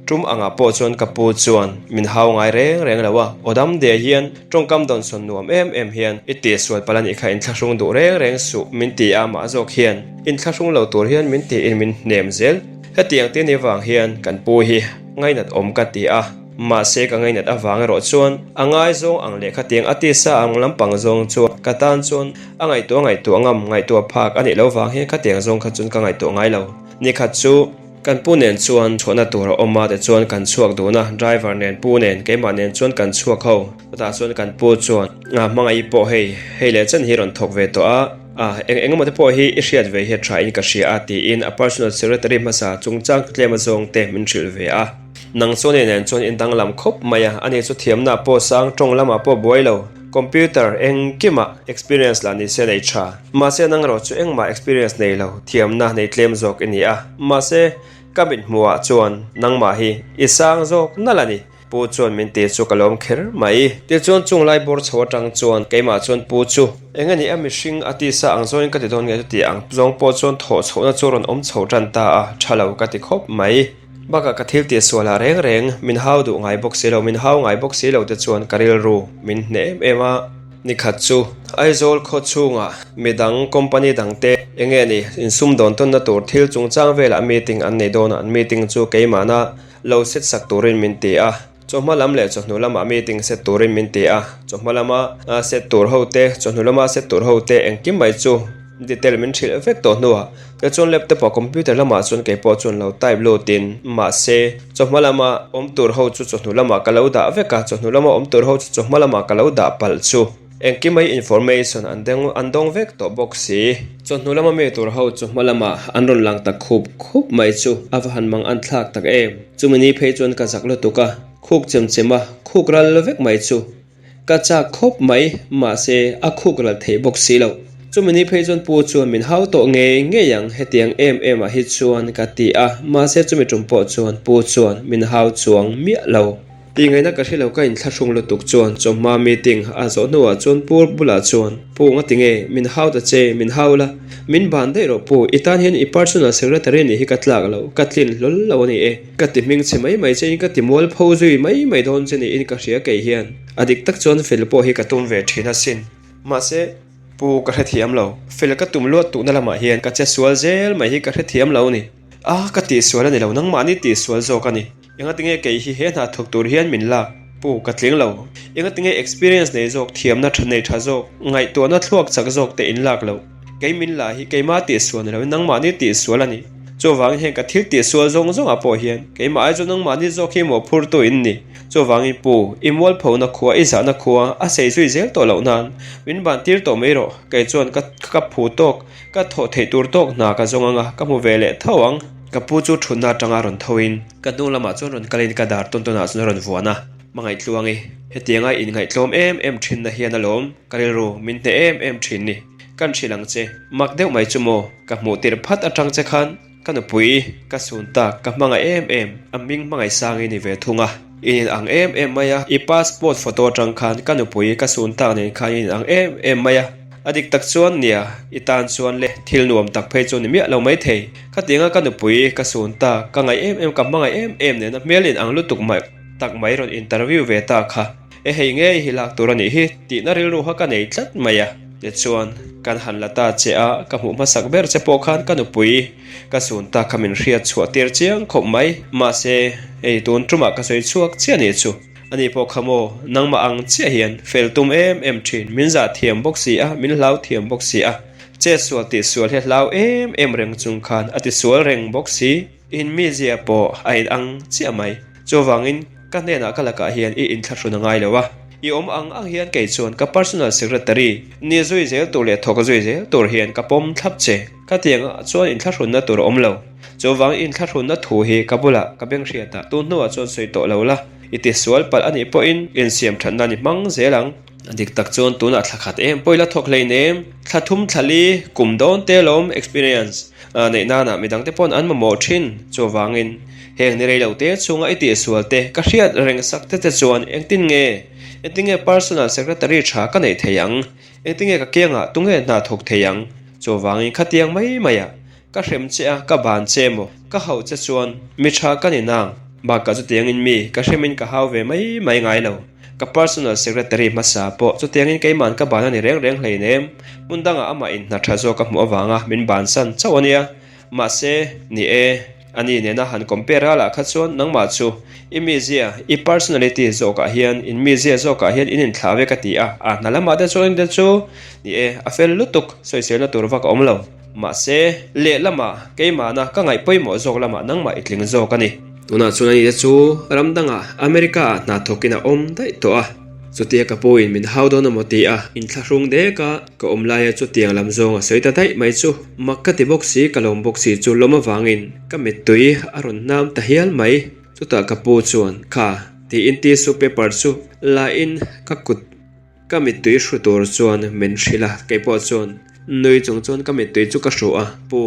tum angah pawh chuan ka pu chuan min hau ngai reng reng lo a. Aw dam de hian tawngkam dawnsawn nuam em em hian i tihsual palh a nih kha inthlahrung duh reng reng suh min ti a mah zawk hian inthlahrung lo tur hian min tiin min hnem zel. Hetiang te ni vang hian kan pu hi ngainat awm ka ti a, mahse ka ngainat avang erawh chuan a ngaizawng ang leh khatiang a tisa ang lampang zawng chuan ka tan chuan a ngaihtuah ngaihtuah ngam ngaihtuah phak a nih loh vang hian khatiang zawng kha chuan ka ngaihtuah ngai lo. Nikhat chu kan pu nen chuan chhuahna tur a awm a tichuan kan chhuak dun a, driver nen pu nen keimah nen chuan kan chhuak ho, chutah chuan kan pu chuan hmangaih pawh hei hei leh chen hi rawn thawk ve tawh a, A, eng eng emaw te pawh hi i hriat ve hi a tha in ka hria a tiin a personal secretary hmasa chungchang tlem azawng te min hrilh ve a. Nang chuan i nen chuan in danglam khawp mai a, ani chu thiamna pawh sang tawng lamah pawh buai lo, computer engkimah experience lah ni se nei tha. Mahse nang erawh chu engmah experience nei lo, thiamna nei tlem zawk i ni a. Mahse ka mithmuhah chuan nangmah hi i sang zawk nalh a ni. Pu chuan min ti chu ka lawm kher mai. Tichuan chung lai bawr chho atang chuan keimah chuan pu chu eng a nih a mihring a tisa ang zawngin ka ti dawn nge chuti ang zawng pawh chuan thawh chhohna chu rawn awm chho tan ta a, tha lo ka ti khawp mai. Bakah ka thil tih sualah reng reng min hau duh ngai bawk si lo, min hau ngai bawk si lo te chuan ka rilru min hneh em em a. Nikhat chu Aizawl khaw chhungah midang company dangte eng nge ni insumdawn tawnna tur thil chungchang velah meeting an nei dawn a, an meeting chu keimahna Lo set sak turin min ti a, chawhma lam leh chawhnu lamah meeting set turin min ti a, chawhma lama set tur ho te, chawhnu lama set tur ho te engkim mai chu detail min hrilh vek tawh hnuah tichuan laptop ah computer lamah chuan kei pawh chuan lo type lutin mahse chawhma lama awm tur ho chu chawhnu lamah ka lo dah vek a, chawhnu lama awm tur ho chu chawhma lamah ka lo dah palh chu. Engkim mai information an deng an dawng vek tawh bawk si. Chawhnu lama mi tur ho chu hma lamah an rawn lang ta khup khup mai chu a va han mang an thlak tak em. Chumi ni phei chuan ka zak lutuk a, khuk chem chem a, khuk ral vek mai chu ka chak khawp mai, mahse a khuk ral theih bawk si lo. Chumi ni phei chuan pu chuan min hau tawh ngei ngei ang hetiang em em ah hi chuan ka ti a, mahse chumi tum pawh chuan pu chuan min hau chuang miah lo. Tih ngaihna ka hre lo ka inthlahrung lutuk chuan chawhma meeting a zawh hnuah chuan pu bulah chuan Pu ngati nge min hau ta che min hau la, min ban daih rawh pu, i tan hian i personal secretary nih hi ka tlak lo, ka tlin hlawl lo a ni e, ka ti hming che mai mai che in ka ti mualpho zui mai mai dawn che niin ka hria kei hian a dik tak chuan fel pawh hi ka tum ve thin asin. Mahse, Pu ka hrethiam lo, fel ka tum luat tuhna lamah hian ka che sual zel mai hi ka hrethiam lo ni. A, ka tihsual a ni lo, nangmahni tihsual zawk a ni. Engatinge kei hi he hna thawk tur hian min lak? Pu ka tling lo. Engatinge experience nei zawk, thiamna tha nei tha zawk, ngaihtuahna thluak chak zawk te in lak loh? Kei min la hi keimah tihsual ni loin nangmahni tihsual a ni. Chuvangin heng ka thil tihsual zawng zawngah pawh hian keimah ai chu nangmahni zawk hi mawhphurtu in ni. Chuvangin Pu, i mualphona khua, i zahna khua a sei zui zel tawh loh nan min ban tir tawh mai rawh. Kei chuan ka ka phu tawk, ka thawh theih tur tawk hna ka zawng anga ka hmu ve leh tho ang. Ka pu chu thutna atanga rawn thoin ka hnung lamah chuan rawn kalin ka dar tawn tawnah chuan a rawn vuan a. Hmangaih-tluangi, hetianga inngaihtlawm em em thinna hian alawm ka rilru min hneh em em thin ni. Kan hrilh ang che, mak deuh mai chu maw, ka hmuh tirh phat atang che khan ka nupui ka sun tak ka hmangaih em em, a hming hmangaih sang i ni ve thung a, i in ang em em mai a, i passport photo atang khan ka nupui ka sun tak nen khan i in ang em em mai a, a dik tak chuan nia, i tan chuan le thil nuam tak phei chu ni miah lo mai thei, khatianga ka nupui ka sun tak ka ngaih em em ka hmangaih em em nena hmel in ang lutuk mai tak mai rawn interview ve ta kha. E hei ngei hi lak tur a nih hi tihna rilru kha ka nei tlat mai a. Tichuan, kan han la ta che a, ka hmuh hmasak ber che pawh khan ka nupui ka sun ta kha min hriat chhuah tir chiang khawp mai. Mahse, hei tun tumah ka sawi chhuak chiah nih chu. Ani pawh kha maw, nangmah ang chiah hian fel tum em em thin, min zah thiam bawk si a, min hlau thiam bawk si a. Chetsual tihsual hi a hlau em em reng chung khan a tisual reng bawk si. In mizia pawh a in ang chiah mai. Chuvangin, ka hnenah ka lakah hian i inthlahrun a ngai lo a. I awm ang ang hian kei chuan ka personal secretary ni zui zel tur leh thawk zui zel tur hian ka pawm thlap che. Ka tiangah chuan inthlahrunna tur a awm lo. Chuvang inthlahrunna thu hi ka bulah ka beng hriatah tun hnuah chuan sawi tawh lo la. I tisual palh a nih pawhin insiam thatna ni hmang zel ang. A dik tak chuan tunah thla khat em pawh i la thawk hleinem, thla thum thla li kum dawn te lawm experience neih nanah midangte pawn an mamawh thin. Chuvangin heng ni rei lo te chhunga i tihsual te ka hriat reng sak te te chuan engtin nge engtin nge personal secretary tha ka neih thei ang, engtin nge ka kiangah tunge hna thawk thei ang. Chuvangin khatiang mai maiah Ka hrem che a, ka ban che emaw, ka hauh che chuan mi tha ka ni nang. Bakah chutiangin mi ka hremin ka hau ve mai mai ngai lo. Ka personal secretary hmasa pawh chutiangin keiman ka ban a ni reng reng hleinem. Hmun dangah amah in hna tha zawk ka hmuh avanga min bansan chauh a nia. Mahse, ni e, ani nena han compare a lah kha chuan nangmah chu i mizia, i personality zawkah hian, in mizia zawkah hian in inthlah ve ka ti a, a hna lamah te chuan te chu ni e, a fel lutuk, sawiselna tur vak a awm lo. Mahse, lehlamah keimahna ka ngaih pawimawh zawk lamah nangmah i tling zawk a ni. Tunah chuan ani te chu ram dangah America-ah hna thawkin a awm daih tawh a. Chutia ka puin min hau dawn emaw ti a, inthlahrung dek a, ka awm laia chutiang lam zawng a sawi ta daih mai chu mak ka ti bawk si, ka lawm bawk si chu lawm avangin ka mittui a rawn hnam ta hial mai. Chutah ka pu chuan, Kha, tiin tissue paper chu la in ka kut Ka mittui hru tur chuan min hrilh a, kei pawh chuan nui chung chuan ka mittui chu ka hru a, Pu,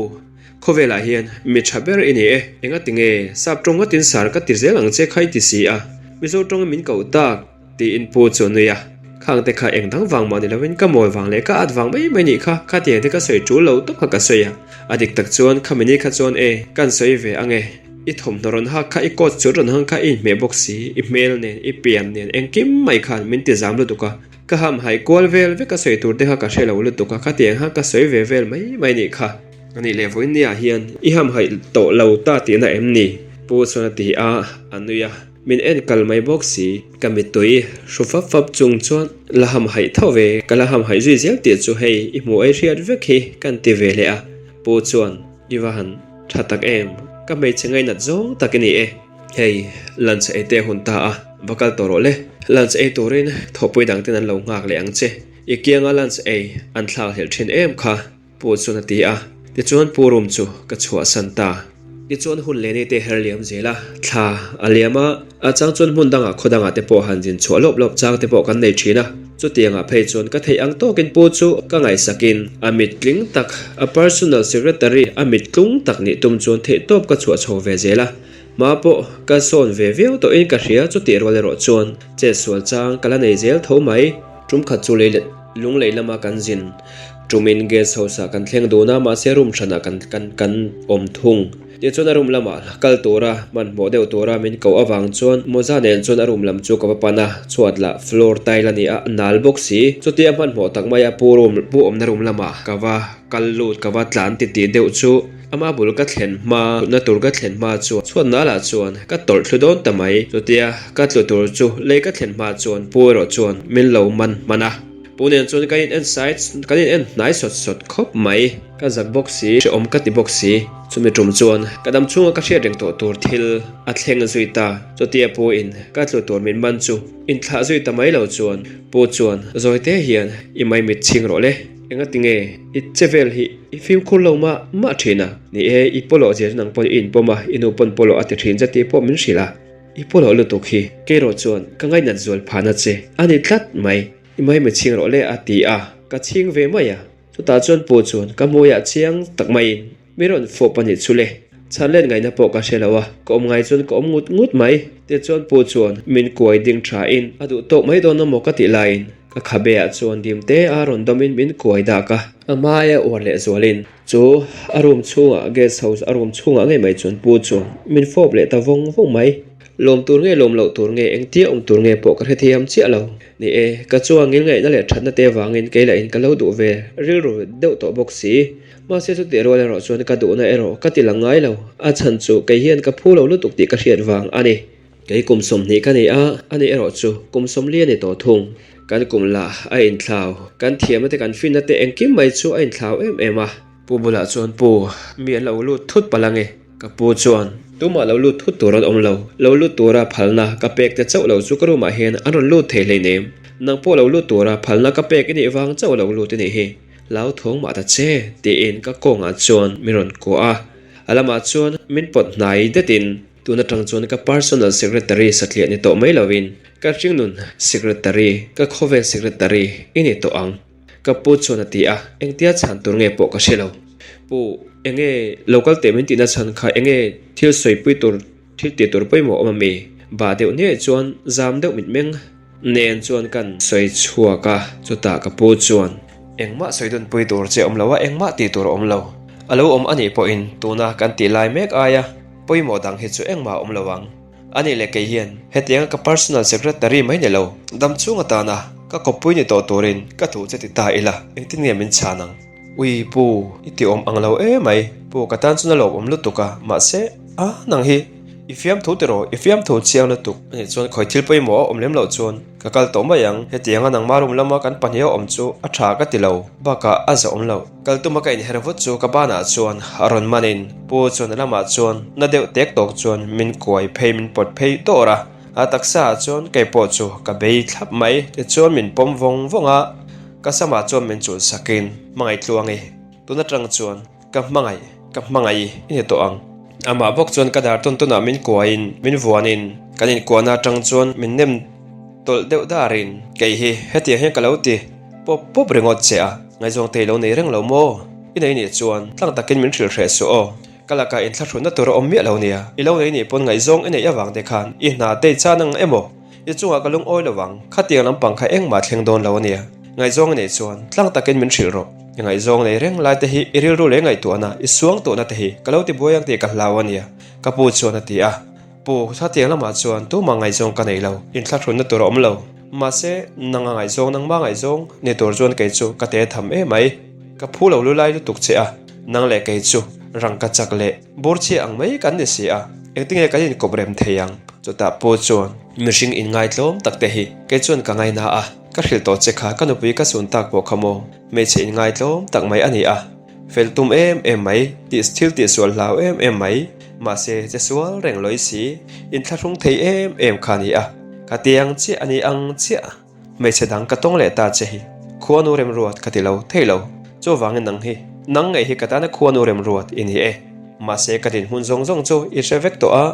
khawvelah hian mi tha ber i ni e, engati nge sap tawng ngatin sar ka ti zel ang che kha i ti si a, Mizo tawngin min koh tak, tiin Pu chu a nui a, Khang te kha eng dang vang mah ni lovin ka mawi vang leh ka at vang mai mai nih kha, khatiang te ka sawi tul lo tawp kha ka sawi a, a dik tak chuan khami ni kha chuan e, kan sawi ve ang e. I thawmhnaw rawn hak kha, i coat chu rawn hang kha i inhmeh bawk si, i hmel nen, i pian nen, engkim mai khan min ti zam lutuk a, ka hamhaih kual vel vek a sawi tur te kha ka hre lo lutuk a, khatiang kha ka sawi ve vel mai mai nih kha. A nih leh vawiin nia hian i hamhaih tawh lo ta tihna em ni? Pu chuan a ti a, a nui a, min en kal mai bawk si. Ka mittui hru fap fap chung chuan la hamhaih tho ve, ka la hamhaih zui zel tih chu hei i hmuh ei hriat vek hi kan ti ve leh a, Pu chuan i va han Tha tak em, ka hmeichhe ngainat zawng tak i ni e. Hei, lunch ei te hun ta a, va kal tawh rawh le. Lunch ei turin thawhpui dang ten an lo nghak leh ang che. I kianga lunch ei an thlak hlelh thin em kha, Pu chuan a ti a. Tichuan Pu room chu ka chhuahsan ta. Tichuan hun leh ni te her liam zel a, thla a liam a, a chang chuan hmun dangah khaw dangah te pawh han zin chhuah lawp lawp chang te pawh kan nei thin a. Chutiangah phei chuan ka theih ang tawkin pu chu ka ngaihsakin a mit tling tak, a personal secretary a mit tlung tak nih tum chuan theihtawp ka chhuah chho ve zel a. Hma pawh ka sawn ve viau tawhin ka hria chutih rual erawh chuan chetsual chang ka la nei zel tho mai. Tum khat chu lei lunglei lama kan zin tumin guest house ah kan thleng dun a, mahse room hranah kan kan kan awm thung. Tichuan a room lamah kal tura hmanhmawh deuh tura min koh avang chuan mawza nen chuan a room lam chu ka va pan a, chhuat lah floor tile a ni a, nal bawk si. Chutia hmanhmawh tak maia pu room pu awmna room lamah ka va kal lut ka va tlan titih deuh chu Ama bul ka thlen hma, thutna tur ka thlen hma chuan chhuat nalah chuan ka tawlh thlu dawn ta mai. Chutia ka tlu tur chu lei ka thlen hma chuan pu erawh chuan min lo man hman a. Pu nen chuan kan in en sai kan in en hnai sawt sawt khawp mai. Ka zak bawk si, hrehawm ka ti bawk si. Chumi tum chuan ka dam chhunga ka hriat reng tawh tur thil a thleng zui ta. Chutia pu in ka tlu tur min man chu inthlah zui ta mai lo chuan pu chuan zawi te hian i mai mit chhing rawh le. Engati nge i che vel hi i fimkhur lo mah mah thin a? Ni e, i pawlawh zia chu nang pawn i inpawm a, i nu pawn pawlawh a ti thin che tih pawh min hrilh a. I pawlawh lutuk hi keirawh chuan ka ngainat zual phahna che a ni tlat mai. I mai mi chhing rawh le a ti a, ka chhing ve mai a. Chutah chuan pu chuan ka hmuiah chiang tak maiin Mi rawn fawp a nih chu le. Chhan let ngaihna pawh ka hre lo a, ka awm ngai chuan ka awm ngut ngut mai. Tichuan pu chuan min kuai ding tha in a duh tawk mai dawn amaw ka tih laiin ka khabe ah chuan dim te a rawn dawm in min kuai dak a. A hmaia uar leh zual in chu a room chhungah guest house a room chhungah ngei mai chuan pu chuan min fawp leh ta vawng vawng mai. Lawm tur nge lawm loh tur nge engtia awm tur nge pawh ka hrethiam chiah lo. Ni e, ka chuan ngilngaihna leh thatna te avangin kei lah in ka lo duh ve rilru deuh tawh bawk si. Mahse chutih rual erawh chuan ka duhna erawh ka ti lang ngai lo, a chhan chu kei hian ka phu lo lutuk tih ka hriat vang a ni. Kei kum 20 ka ni a, ani erawh chu kum 40 a ni tawh thung. Kan kum lah a inthlau, kan thiamna te kan finna te engkim mai chu a inthlau em em a. Pu bulah chuan Pu, mi an lo lut thut palh ange. Ka pu chuan, Tumah lo lut thut tur an awm lo, lo lut tura phalna ka pek te chauh lo chu ka room ah hian an rawn lut thei hleinem. Nang pawh lo lut tura phalna ka pek i nih vang chauh lo lut i nih hi. Hlauthawng mah ta che, tiin ka kawngah chuan min rawn kuah a. A lamah chuan min pawt hnai detin tun atang chuan ka personal secretary satliah ni tawh mai lovin ka hringnun secretary, ka khawvel secretary i ni tawh ang, ka pu chuan a ti a, engtia chhan tur nge pawh ka hre lo. Pu, enge lo kal teh min tihna chhan kha enge thil sawipui tur Thil tih tur pawimawh awm a mi? Bah deuh hniaih chuan zam deuh mitmeng nen chuan kan sawi chhuak a, chutah ka pu chuan. Engmah sawi dunpui tur che awm lo a, engmah tih tur a awm lo. A lo awm a nih pawhin tuna kan tih lai mek aia pawimawh dang hi chu engmah a awm lo ang. A nih leh kei hian hetianga ka personal secretary mai ni lo, dam chhung atana ka kawppui ni tawh turin ka duh che ti ta ila, engtin nge min chhan ang? Ui pu, i ti awm ang lo e mai. Pu ka tan chuan a lawmawm lutuk a, mahse, a nang hi i fiamthu tiraw, i fiamthu chiang lutuk. Ani chuan khawi thil pawimawh a awm lem loh chuan ka kal tawh mai ang, hetianga nangma room lama kan pahniha awm chu a tha ka ti lo, bakah a zah awm loh. Kal tuma ka inher vut chu ka banah chuan a rawn manin pu chuan a lamah chuan na deuh tek tawk chuan min kuai phei min pawt phei dawr a, a taksa ah chuan kei pawh chu ka bei thlap mai, tichuan min pawm vawng vawng a. Ka samah chuan min chulh sakin, Hmangaih tluang i, tun atang chuan ka hmangaih, ka hmangaih i ni tawh ang. Amah bawk chuan ka dar tawn tawnah min kuahin, min vuanin, kan inkuahna atang chuan min nem tawlh deuh darin, Kei hi hetiang hian ka lo ti pawp pawp ringawt che a, ngaihzawng te i lo nei reng lo maw? I nei nih chuan tlang takin min hrilh hreh suh aw, ka lakah inthlahrunna tur a awm miah lo nia, i lo nei nih pawn ngaihzawng i neih avang te khan i hna te i chan ang emaw? I chungah ka lungawi lo ang, khatiang lampang kha engmah thleng dawn lo a nia. Ngaihzawng i neih chuan tlang takin min hrilh rawh. I ngaihzawng nei reng lai te hi i rilru leh ngaihtuahna, i suang tuhna te hi ka lo ti buai ang tih ka hlau a nia, ka pu chuan a ti a. Pu, khatiang lamah chuan tumah ngaihzawng ka nei lo, inthlahrunna tur a awm lo. Mahse, nanga ngaihzawng nangma ngaihzawng ni tur chuan kei chu ka te tham emai. Ka phu lo lu lai lutuk che a, nang leh kei chu rangka chak leh bur chhia ang mai kan ni si a, engtinge kan inkawp rem thei ang? Chutah pawh chuan mihring inngaitlawm tak te hi kei chuan ka ngaina a, ka hrilh tawh che kha ka nupui ka sun tak pawh kha maw, hmeichhe inngaitlawm tak mai a ni a, fel tum em em mai, tih thil tihsual hlau em em mai, mahse che sual reng lawi si, inthlahrung thei em em kha a ni a, ka tiang chiah a ni ang chiah. Hmeichhe dang ka tawng leh ta che hi khuanu remruat ka ti lo thei lo. Chuvangin nang hi, nang ngei hi ka tana khuanu remruat i ni e. Mahse ka dinhmun zawng zawng chu i hre vek tawh a,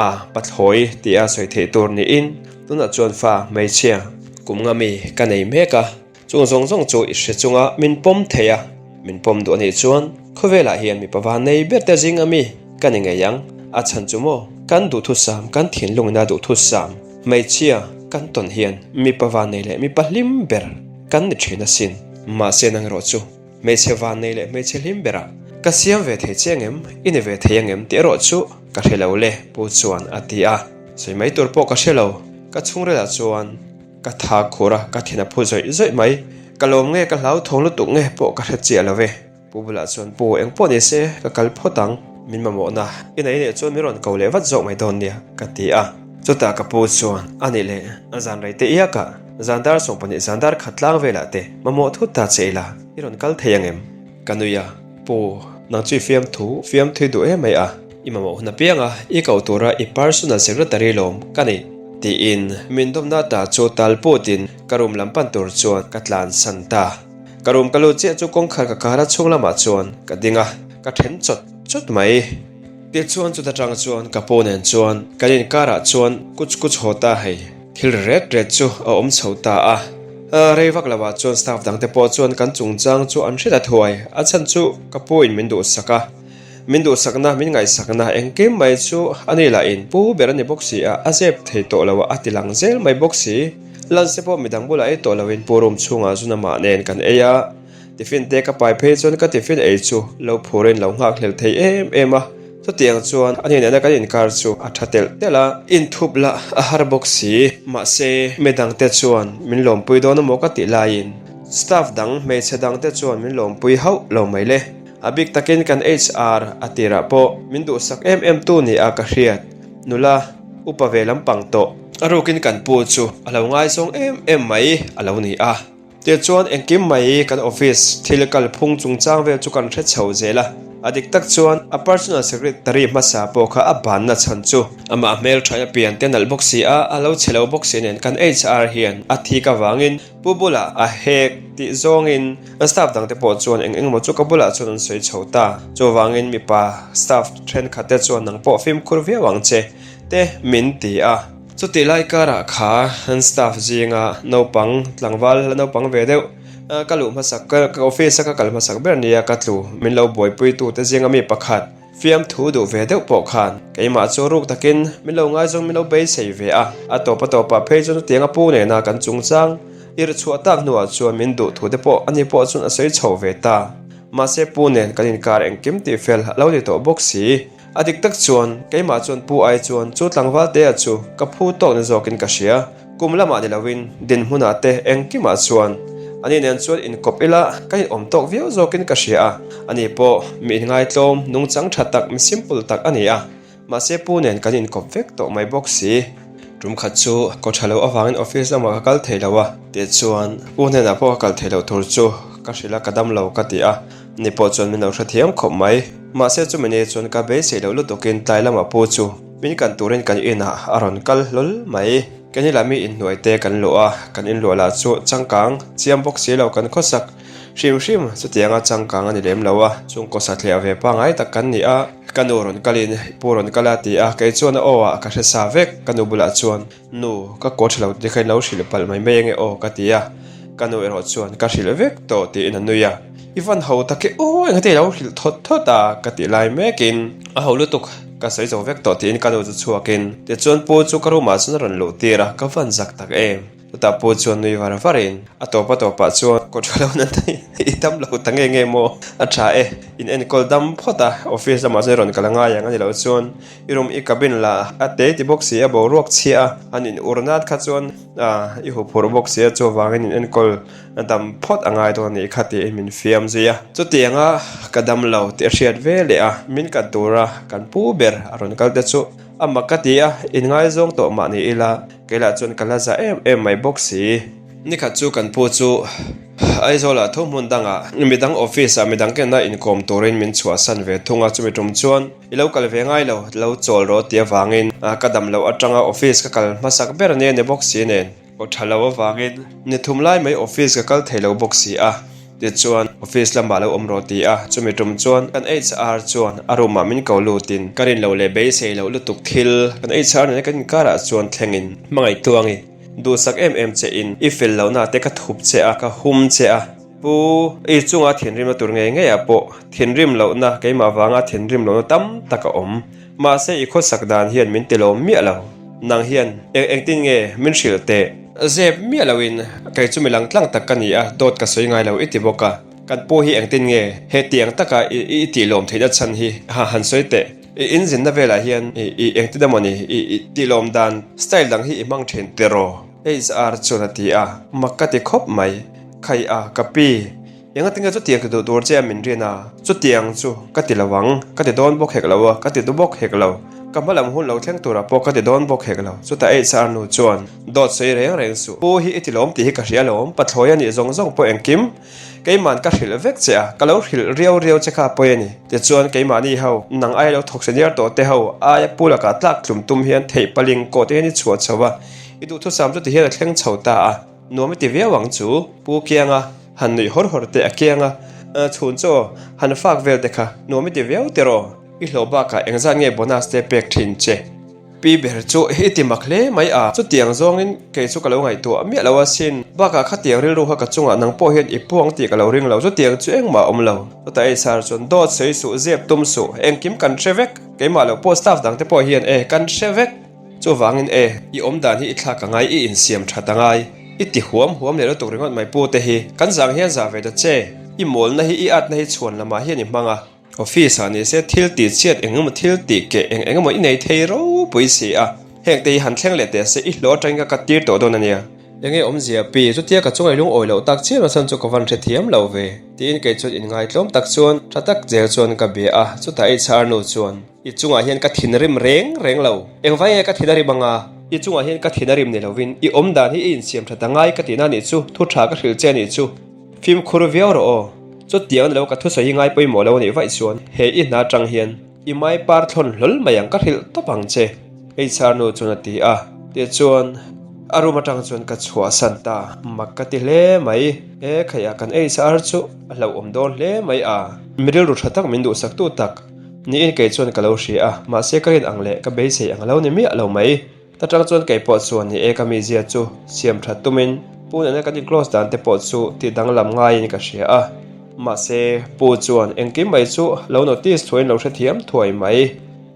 a pathlawi tia sawi theih tur niin tunah chuan fa hmeichhia kum nga mi ka nei mek a, chung zawng zawng chu i hre chunga min pawm thei a, min pawm duh anih chuan khawvelah hian mipa van nei ber te zinga mi ka ni ngei ang, a chhan chu maw kan duhthusam kan thinlungina duhthusam hmeichhia kan tawn hian mipa van nei leh mipa hlim ber kan ni thin asin, mahse nang erawh chu. Hmeichhe vannei leh hmeichhe hlim berah ka siam ve thei che angem, i ni ve thei angem tih erawh chu ka hre lo le, Pu chuan a ti a. Sawi mai tur pawh ka hre lo, ka chhungrelah chuan ka tha khur a, ka thin a phu zawih zawih mai. Ka lawm nge ka hlauthawng lutuk nge pawh ka hre chiah lo ve. Pu bulah chuan Pu eng pawh ni se ka kal phawt ang, min mamawhna i nei leh chuan min rawn ko leh vat zawk mai dawn nia, ka ti a. Chutah ka pu chuan a nih leh a zan rei te iakah Zan dar 12 zan dar khat tlang velah te mamawh thut ta che ila i rawn kal thei ang em? Ka nui a, Pu, nang chu i fiamthu fiamthui duh em mai a, i mamawh hun apiang a i koh tura i personal secretary lawm ka ni tiin min dawmna ta chu tal putin ka room lam pan tur chuan ka tlansan ta. Ka room ka lut chiah chu kawngkhar ka kar a chhung lamah chuan ka ding a, ka then chawt chawt mai. Tichuan chuta tang chuan ka pu nen chuan kan inkarah chuan kuch kuch haw ta hei. Thil ret ret chu a awm chho ta a. Rei vak lovah chuan staff dangte pawh chuan kan chungchang chu an hre ta thuai. A chhan chu ka pu in min duhsak a, min duhsakna, min ngaihsakna engkim mai chu a ni lah in pu ber a ni bawk si a, a zep thei tawh lo a, a ti lang zel mai bawk si. Lunch te pawh midang bulah ei tawh loin pu room chhungah zun amah nen kan ei a. Tiffin te ka pai phei chuan ka tiffin ei chu lo phurin lo nghak hlel thei em em a, chutiang chuan a hnenah kan inkar chu a tha telh telh a, inthup lah a har bawk si. Mahse, midang te chuan min lawmpui dawn emaw ka tih laiin staff dang hmeichhe dang te chuan min lawmpui hauh lo mai le. A bik takin kan HR a tirah pawh min duhsak em em tu ni a ka hriat nula upa ve lampang tawh a rukin kan pu chu a lo ngaizawng em em mai a lo ni a. Tichuan engkim mai kan office thil kalphung chungchang vel chu kan hre chho zel a, a dik tak chuan a personal secretary hmasa pawh kha a banna chhan chu amah hmelthaih a pian te nalh bawk si a, a lo chhe lo bawk si nen kan HR hian a thik avangin pu bulah a hek tih zawngin an staff dangte pawh chuan eng engemaw chu ka bulah chuan an sawi chho ta. Chuvangin mipa staff thenkhat te chuan nang pawh fimkhur viau ang che te min ti a. Chutih lai karah kha an staff zinga naupang tlangval la naupang ve deuh ka luh hmasak ka office a ka kal hmasak ber nia ka tlu min lo buaipui tu te zinga mi pakhat fiamthu duh ve deuh pawh khan keimah chu ruk takin min lo ngaizawng min lo beisei ve a, a tawp a tawpah phei chuan chutianga pu nena kan chungchang irhchhuah tak hnuah chuan min duh thu te pawh ani pawh chuan a sawi chho ve ta. Mahse pu nen kan inkar engkim tih fel a lo ni tawh bawk si. A dik tak chuan, keimah chuan pu ai chuan chu tlangval tea chu ka phu tawk ni zawkin ka hria. Kum lamah ni loin dinhmunah te engkimah chuan ani nen chuan inkawp ila ka inawm tawk viau zawkin ka hria a. Ani pawh mi inngaitlawm, nungchang tha tak, mi simple tak a ni a. Mahse pu nen kan inkawp vek tawh mai bawk si. Tum khat chu kaw tha lo avangin office lamah ka kal thei lo a, tichuan pu hnenah pawh ka kal thei loh tur chu ka hrilh a, ka dam lo ka ti a. Ni pawh chuan min lo hrethiam khawp mai. Mahse chumi ni chuan ka beisei loh lutukin tlai lamah pu chu min kan turin kan inah a rawn kal hlawl mai. Keini lah mi inhnuai te kan luah a, kan inluah lah chu changkang chiam bawk si lo kan khawsak hrim hrim chutianga changkang a ni lem lo a, chungkaw sathliah ve pangngai tak kan ni a. Ka nu rawn kalin pu rawn kal a ti a, kei chuan a aw ah ka hre sa vek. Ka nu bulah chuan Nu, ka kaw tha lo te kha in lo hrilh palh mai mai ange aw ka ti a, ka nu erawh chuan ka hrilh vek tawh tiin a nui a, I van ho tak e aw engati i lo hrilh thawt thawt a ka tih lai mekin a ho lutuk ka sawi zo vek tawh tiin ka nu chu chhuakin tichuan pu chu ka room ah chuan a rawn luh tir a, ka van zak tak em. Chutah pu chuan nui var varin a tawp a tawpah chuan kaw tha lo na i dam lo ta nge nge maw a tha e, in enkawl dam phawt a, office lamah chuan i rawn kal a ngai ang a ni loh chuan i room i cabin la a te ti bawk si a boruak chhia a, an in ur nat kha chuan i huphurh bawk si a chuvangin in enkawl dam phawt a ngai dawn a nih kha tiin min fiam zui a. Chutianga ka dam lo tih a hriat ve leh a, min kan tura kan pu ber a rawn kal te chu a mak ka ti a, in ngaizawng tawh mah ni ila Keilah chuan ka la za em em mai bawk si. Nikhat chu kan pu chu Aizawlah tho hmun dangah midang office ah midang kenna inkawm turin min chhuahsan ve thung a, chumi tum chuan i lo kal ve ngai lo, lo chawl rawh tih avangin ka dam loh atanga office ka kal hmasak ber nia ni bawk si nen aw tha lo avangin ni thum lai mai office ka kal thei lo bawk si a. Tichuan. Office lamah lo awm rawh ti a, chumi tum chuan kan HR chuan a room ah min ko lutin ka rin loh leh beisei loh lutuk thil kan HR nena kan inkarah chuan thlengin hmangaihtuangi duhsak em em che in i fel lohna te ka thup che a, ka hum che a. Pu, i chunga thinrimna tur ngei ngeiah pawh thinrim lohna keimah vanga thinrim lohna tam tak a awm. Mahse i khawsak dan hian min ti lawm miah lo. Nang hian eng engtin nge min hrilh teh? Zep miah loin kei chu mi lang tlang tak ka ni a, dawt ka sawi ngai lo i ti bawk a. Kan pu hi engtin nge hetiang taka i i tih lawm theihna chhan hi ha han sawi teh. I inzinna velah hian i i engtin emaw ni i i tih lawm dan style dang hi i hmang thin tiraw? HR chuan a ti a, mak ka ti khawp mai. Khai a, ka pi. Engatinge chutiang ti duh tur che a min rin a? Chutiang chu ka ti lo ang, ka ti dawn bawk hek lo a, ka ti du bawk hek lo. Ka hma lam hun lo thleng turah pawh ka ti dawn bawk hek lo. Chutah HR nu chuan, Dawt sawi reng reng suh. Pu hi i ti lawm tih hi ka hria lawm, pathlawi a nih zawng zawng pawh engkim. Keiman ka hrilh vek che a, ka lo hrilh riau riau che kha pawi a ni. Tichuan keimahni ho, nang aia lo thawk senior tawh te ho, aia pu lakah tlak tlum tum hian theih paling kawh te hian i chhuah chho a, i duhthusam chu ti hian a thleng chho ta a. Nuam i ti viau ang chu, Pu Kianga han nuih hawr hawr teh a kianga chhun chaw han fak vel te kha nuam i ti viau tiraw? I hlawh bakah engzat nge bonus te pek thin che? Pi ber chu i ti mak hle mai a, chutiang zawngin kei chu ka lo ngaihtuah miah lo asin. Bakah khatiang rilru kha ka chungah nang pawh hian i puang tih ka lo ring lo, chutiang chu engmah a awm lo. Chutah ei sar chuan dawt sawi suh, zep tum suh, engkim kan hre vek, keimah loh pawh staff dang te pawh hian e kan hre vek. Chuvangin e, i awm dan hi i thlak a ngai, i insiam that a ngai. I ti huam huam leh lutuk ringawt mai pu te hi. Kan zang hian zah ve ta che. I mawlna hi i atna hi chhuan lamah hian i hmang a. Office ah ni se thil tih chhiat eng emaw thil tih keh eng eng emaw i nei thei ropui si a. Heng te hi han thleng leh teh se i hlawh atangin ka kat tir tawh dawn a nia. Enge awmzia pi, chutia ka chunga i lungawi loh tak chiah nachhan chu ka van hrethiam lo ve. Tiin kei chuan inngaitlawm tak chuan tha tak zel chuan ka bia a, chutah i chhar nu chuan. I chungah hian ka thinrim reng reng lo. Engvai nge ka thin a rim anga? I chungah hian ka thin a rim ni lovin i awm dan hi i insiam that a ngai ka tihna nih chu, thu tha ka hrilh che nih chu. Fimkhur viau rawh aw. Chutiang ni lo ka thusawi hi ngai pawimawh lo a nih vaih chuan he i hna atang hian i mai par thlawn hlawl mai ang ka hrilh tawp ang che. HR nu chuan a ti a, tichuan a room atang chuan ka chhuahsan ta. Mak ka ti hle mai. E khaiah kan HR chu a hlauhawm dawn hle mai a. Mi rilru tha tak min duhsaktu tak. Niin kei chuan ka lo hria a, mahse ka rin ang leh ka beisei ang lo ni miah lo mai. Ta tang chuan kei pawh chuan ni e ka mizia chu siam that tumin Pu nena kan in close dan te pawh chu tih danglam ngaiin ka hria a. Mahse Pu chuan engkim mai chu lo notice thuaiin lo hrethiam thuai mai.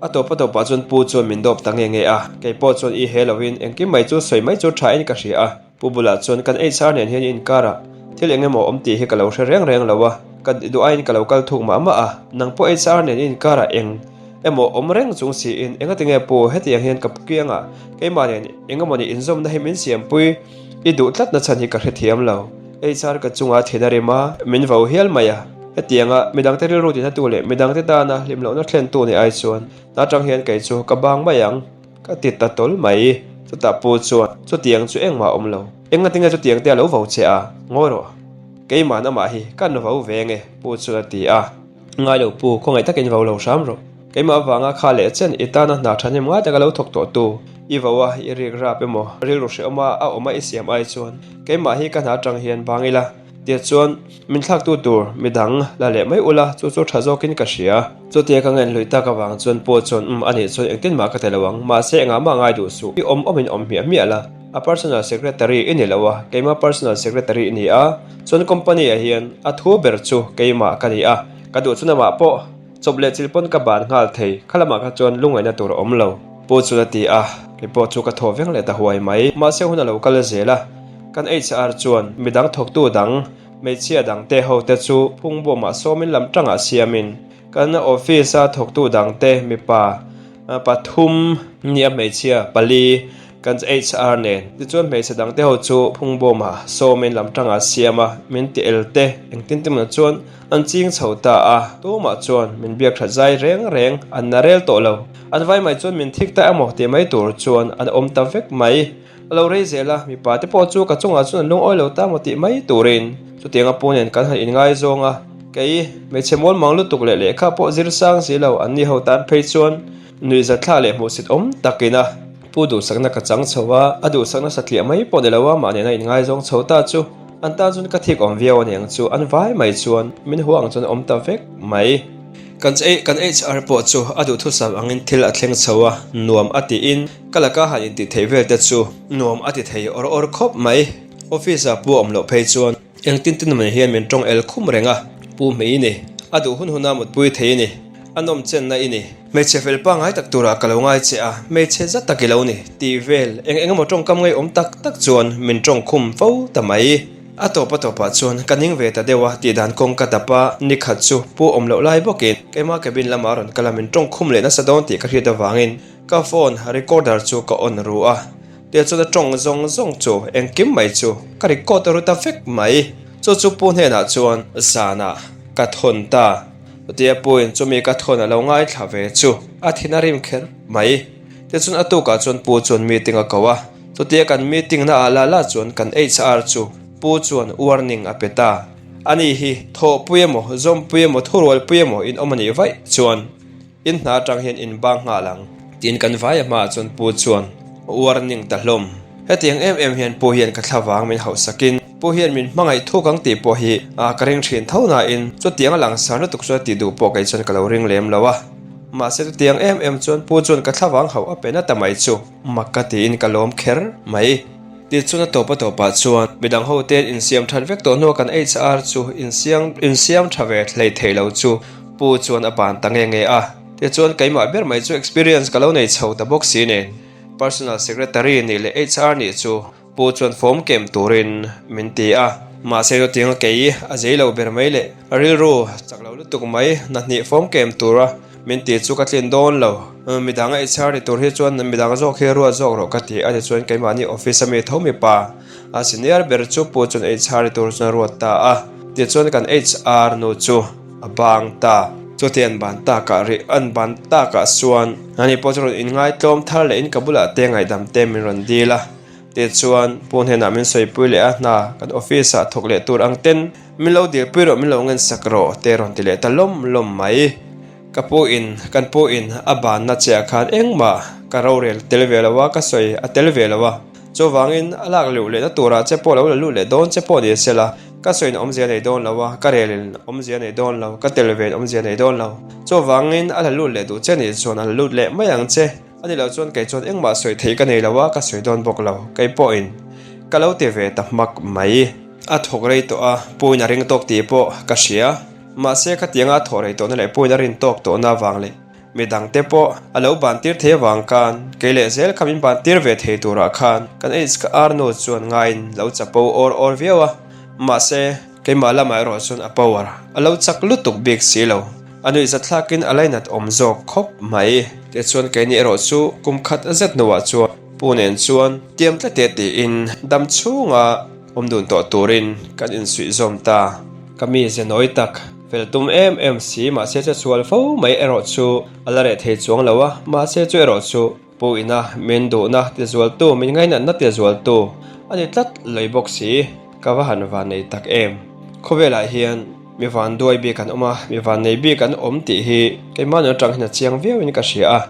A tawp a tawpah chuan Pu chuan min dawp ta nge nge a, kei pawh chuan i he loin engkim mai chu sawi mai chu thain ka hria a. Pu bulah chuan kan HR nen hian inkarah thil eng emaw awm tih hi ka lo hre reng reng lo a, ka duh aiin ka lo kal thuk mah mah a, nang pawh HR nen inkarah eng emaw awm reng chung siin engati nge pu hetiang hian ka kiangah keimah nen eng emaw ni inzawmna hi min siampui i duh tlat na chhan hi ka hrethiam lo. HR ka chunga thin a rim a, min vo hial mai a, hetianga midangte rilru tinatu leh midangte tana hlimlohna thlentu ni ai chuan hna atang hian kei chu ka bang mai ang. Ka ti ta tawl mai. Chutah pu chuan, Chutiang chu engmah a awm lo. Engatinge chutiang te a lo vo che a? Ngawi rawh. Keimahna mah hi ka na vo ve nge, pu chuan a ti a. Ngai lo pu, khawngaih takin vo lo hram rawh. Keimah avanga kha leh chen i tana hna thahnem ngai taka lo thawk tawh tu, i vo a, i rik rap emaw, rilru hrehawm a a awm a i siam ai chuan keimah hi ka hna atang hian bang ila. Tia chuan, Min thlaktu tur midang la leh mai ula, chu chu tha zawkin ka hria. Chutia ka ngen hlui tak avang chuan Paul chuan, Umm, anih chuan engtin mah ka ti lo ang, mahse engah mah ngai duh suh, i awm awmin awm hmiah hmiah la, a personal secretary i ni lo a, keimah personal secretary i ni a, chuan company ah hian a thu ber chu keimah ka ni a, ka duh chuan amah pawh chawp leh chil pawn ka ban nghal thei, kha lamah kha chuan lungaihna tur a awm lo. Paul chuan a ti a, kei pawh chu ka thaw veng leh ta huai mai, mahse hun a lo kal zel a. Kan HR chuan midang thawktu dang, hmeichhia dangte hote chu phungbawmah sawmin lam tangah siamin kan office-a thawktu dangte mipa pathum nia hmeichhia pali kan HR nen tichuan hmeichhe dangte ho chu phungbawmah sawmin lam tangah siam a, min ti el te engtin te mawni chuan an ching chho ta a, tumah chuan min biak that zai reng reng an na rel tawh lo. An vai mai chuan min thik ta emaw tih mai tur chuan an awm ta vek mai. A lo rei zel a, mipa te pawh chu ka chungah chuan an lungawi lo ta maw tih mai turin chutianga pu nen kan han inngaizawng a, kei hmeichhe mual mang lutuk leh lehkha pawh zir sang si lo an ni ho tan phei chuan nuihzatthla leh hmuhsit awm takin a pu duhsakna ka chang chho a, a duhsakna satliah mai pawh ni lo a mah nena inngaizawng chho ta chu. An tan chuan ka thik awm viau aniang chu an vai mai chuan min hua ang chuan a awm ta vek mai. Kan kan HR pawh chu a duhthusam angin thil a thleng chho a, nuam a tiin ka laka han intih theih vel te chu nuam a ti thei awr awr khawp mai. Office ah pu a awm loh phei chuan engtin tin mai hian min tawng el khum reng a, pu hmei i ni, a duh hun huna mutpui thei i ni, a nawm chenna i ni. Hmeichhe fel pangngai tak turah ka lo ngai che a, hmeichhe zat tak i lo ni, tih vel eng eng emaw tawngkam ngaihawm tak tak chuan min tawng khum fo ta mai. A tawp a tawpah chuan ka ning ve ta deuh a tih dan kawng ka dap a, ni khat chu pu awm loh lai bawkin keimah cabin lamah rawn kal a min tawng khum leh nasa dawn tih ka hriat avangin ka phone recorder chu ka on ru a, tiah chuan a tawng zawng zawng chu engkim mai chu ka record ru ta vek mai. Chu chu pu hnenah chuan zanah ka thawn ta. Chutia puin chumi ka thawn a lo ngaithla ve chu a thin a rim kher mai. Tichuan a tukah chuan pu chuan meeting a ko a, chutia kan meeting na ah lah lah chuan kan HR chu pu chuan warning a pe ta. Ani hi thawhpui emaw, zawmpui emaw, thurualpui emaw in awm a nih vaih chuan In hna atang hian in bang nghal ang. Tiin kan vaia hmaah chuan Pu chuan warning ta hlawm. Hetiang em em hian Pu hian ka thlavang min hauhsakin Pu hian min hmangaih thuk ang tih pawh hi ka ring thin tho nain chutiang a langsar lutuk chuan tih duh pawh kei chuan ka lo ring lem lo a. Mahse chutiang em em chuan Pu chuan ka thlavang hauh a pe na ta mai chu mak ka tiin ka lawm kher mai. Tichuan a tawp a tawpah chuan midang ho ten insiam that vek tawh hnuah kan HR chu insiam insiam tha ve hlei thei lo chu Pu chuan a ban ta nge nge a, tichuan keimah ber mai chu experience ka lo nei chho ta bawk si nen Personal Secretary nih leh HR nih chu Pu chuan form kem turin min ti a, mahse chutiang a kei a zei lo ber mai leh rilru chak lo lutuk mai hna hnih form kem tura min ti chu ka tlin dawn lo, midang HR ni tur hi chuan midang zawk hi ruat zawk rawh ka ti a tichuan keimahni office ami tho mipa a senior ber chu Pu chuan HR ni tur chuan a ruat ta a, tichuan kan HR nu chu. A bang ta. Chuti an ban takah rih an ban takah chuan ani pawh chu rawn inngaitlawm thar leh in ka bulah te ngaihdam te min rawn dil a. Tichuan Pu hnenah min sawipui leh a hna kan office ah thawk leh tur ang ten min lo dilpui rawh min lo ngensak rawh te rawn ti leh ta lawm lawm mai. Ka pu in kan pu in a banna che ah khan engmah ka rorel tel ve lo a ka sawi a tel ve lo a. Chuvangin a lak luh lehna turah che pawh lo la luh leh dawn che pawh ni sela Ka sawiin awmzia nei dawn lo a, ka relin awmzia nei dawn lo, ka tel vein awmzia nei dawn lo. Chuvangin a la lut leh duh che nih chuan a la lut leh mai ang che. A ni lo chuan kei chuan engmah sawi theih ka nei lo a, ka sawi dawn bawk lo. Kei pawhin ka lo ti ve ta hmak mai. A thawk rei tawh a, puin a ring tawk tih pawh ka hria. Mahse khatianga a thawh rei tawhna leh puin a rin tawk tawhna avang leh Mi dangte pawh a lo bantir thei avang khan kei leh zel kha min bantir ve thei turah khan kan HR nu chuan ngaiin lo chapo awr awr viau a, mahse keimah lamah erawh chuan a power a lo chak lutuk bik si lo. A nuihzatthlakin a lainat awm zawk khawp mai. Tichuan keini erawh chu kum khat zet hnuah chuan Pu nen chuan tiam tlate tiin dam chhunga awm dun tawh turin kan insuih zawm ta. Ka mi ze nawi tak. Fel tum em em si, mahse che sual fo mai erawh chu a la reh thei chuang lo a, mahse chu erawh chu Pu ina min duhna ti zualtu, min ngainatna ti zualtu a ni tlat lei bawk si, ka va han van nei tak em. Khawvelah hian mi van duai bik an awm a, mi van nei bik an awm tih hi keimah nun atang hian a chiang viauin ka hria a.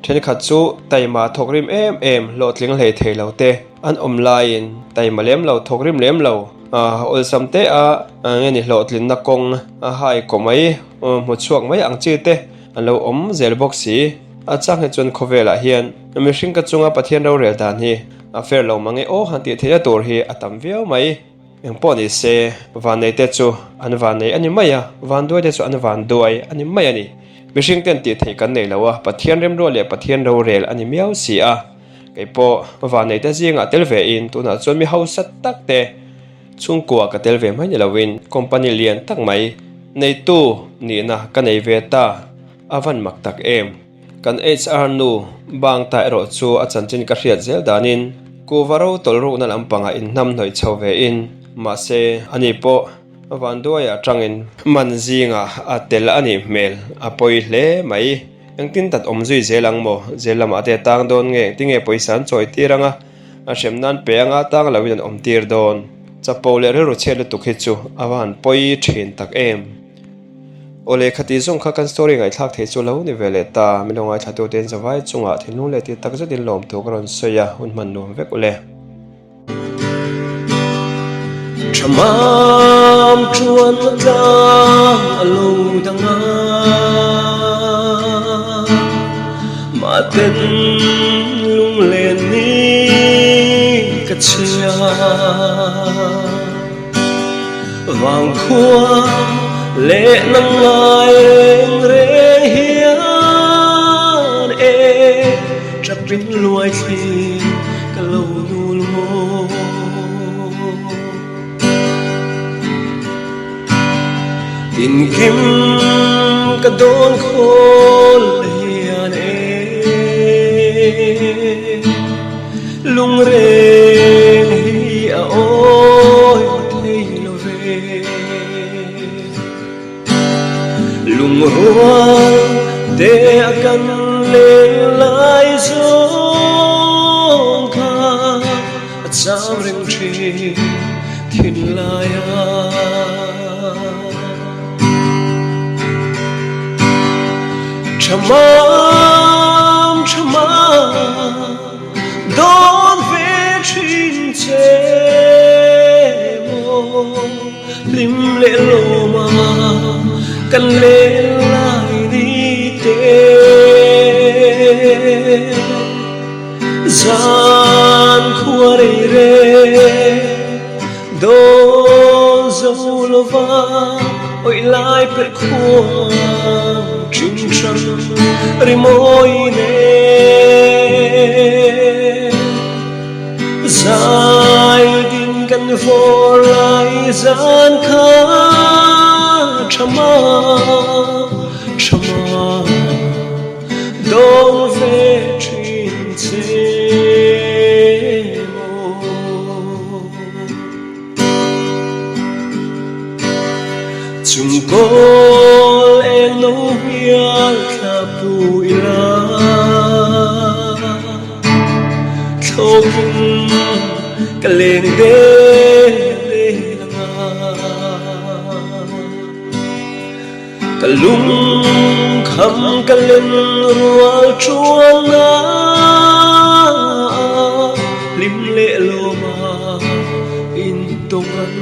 Thenkhat chu taima thawk rim em em hlawhtling hlei thei lo te an awm laiin taima lem lo thawk rim lem lo awlsam te a nge ni hlawhtlinna kawng a hai kaw mai hmu chhuak mai ang chi te an lo awm zel bawk si. A chang hi chuan khawvelah hian mihring ka chunga Pathian rorel dan hi a fair lo mange aw han tih theihna tur hi a tam viau mai. Eng pawh ni se, vanneite chu an vannei a ni mai a, vanduaite chu an vanduai a ni mai a ni. Mihring ten tih theih kan nei lo a, Pathian remrual leh Pathian rorel a ni miau si a. Kei pawh vanneite zingah tel ve in tunah chuan mi hausa tak te chhungkua ka tel ve mai ni loin company lian tak mai neitu nihna ka nei ve ta, a van mak tak em. Kan HR nu bang ta erawh chu a chanchin ka hriat zel danin kuhva ro tawlh rukna lampangah inhnamhnawih chho ve in, mahse ani pawh vanduaiah atangin man zingah a tel a nih hmel a pawi hle mai. Engtin tat awm zui zel ang maw? Zel lamah te a tang dawn nge? Engtin nge pawisa an chawi tir anga a hrem nan pe anga tang loin an awm tir dawn? Chapo leh rilru chhiat lutuk hi chu a va han pawi thin tak em! Aw lehkha tih zawng kha kan story ngaihthlak theih chu lo ni ve leh ta, min lo ngaithla tu te in zavai chungah thinlung leh tih tak zet in lawm thu ka rawn sawi a, hun hman nuam vek ule. Tha. Thamam chuan tlang a lo dang a, mahten lunglen ni ka chhia. Vangkhua leh nang ngai reng reng hian e Chapin luai thli ka lo nul maw. Tinkim ka dawn khawl hian e Lungreng hi a awi thei lo ve. Lungrual te a kan leng lai zawng kha a cham reng thin thinlai a. Thamam thamam. Dawn ve thin che maw hlim leh lawma kan len lai ni te zan khua rei re dawn zo lova awih lai pelh khuang thin hrang rimawi nen zai din kan vawr lai zan kha tha ma tha ma Dawng ve thin che maw. Chung kawl eng no hial thla pu ila Thlawkin ka leng del del anga. Ka lungkham ka len rual chuan a hlim leh lawma intawng an.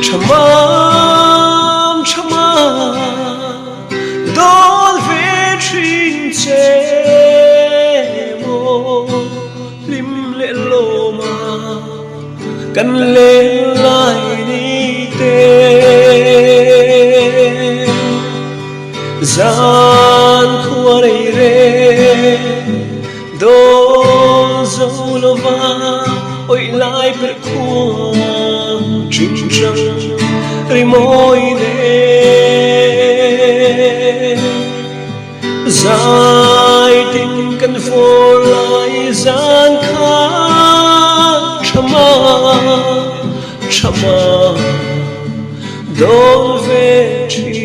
Thamam thamam dawn ve thin che maw. Hlim leh lawma kan len lai ni te Zan khua rei re dawn zo lova awih lai perh khuang thin hrang rimawi nen. Zai tin kan fawr lai zan kha Thama Thama dawn ve thin.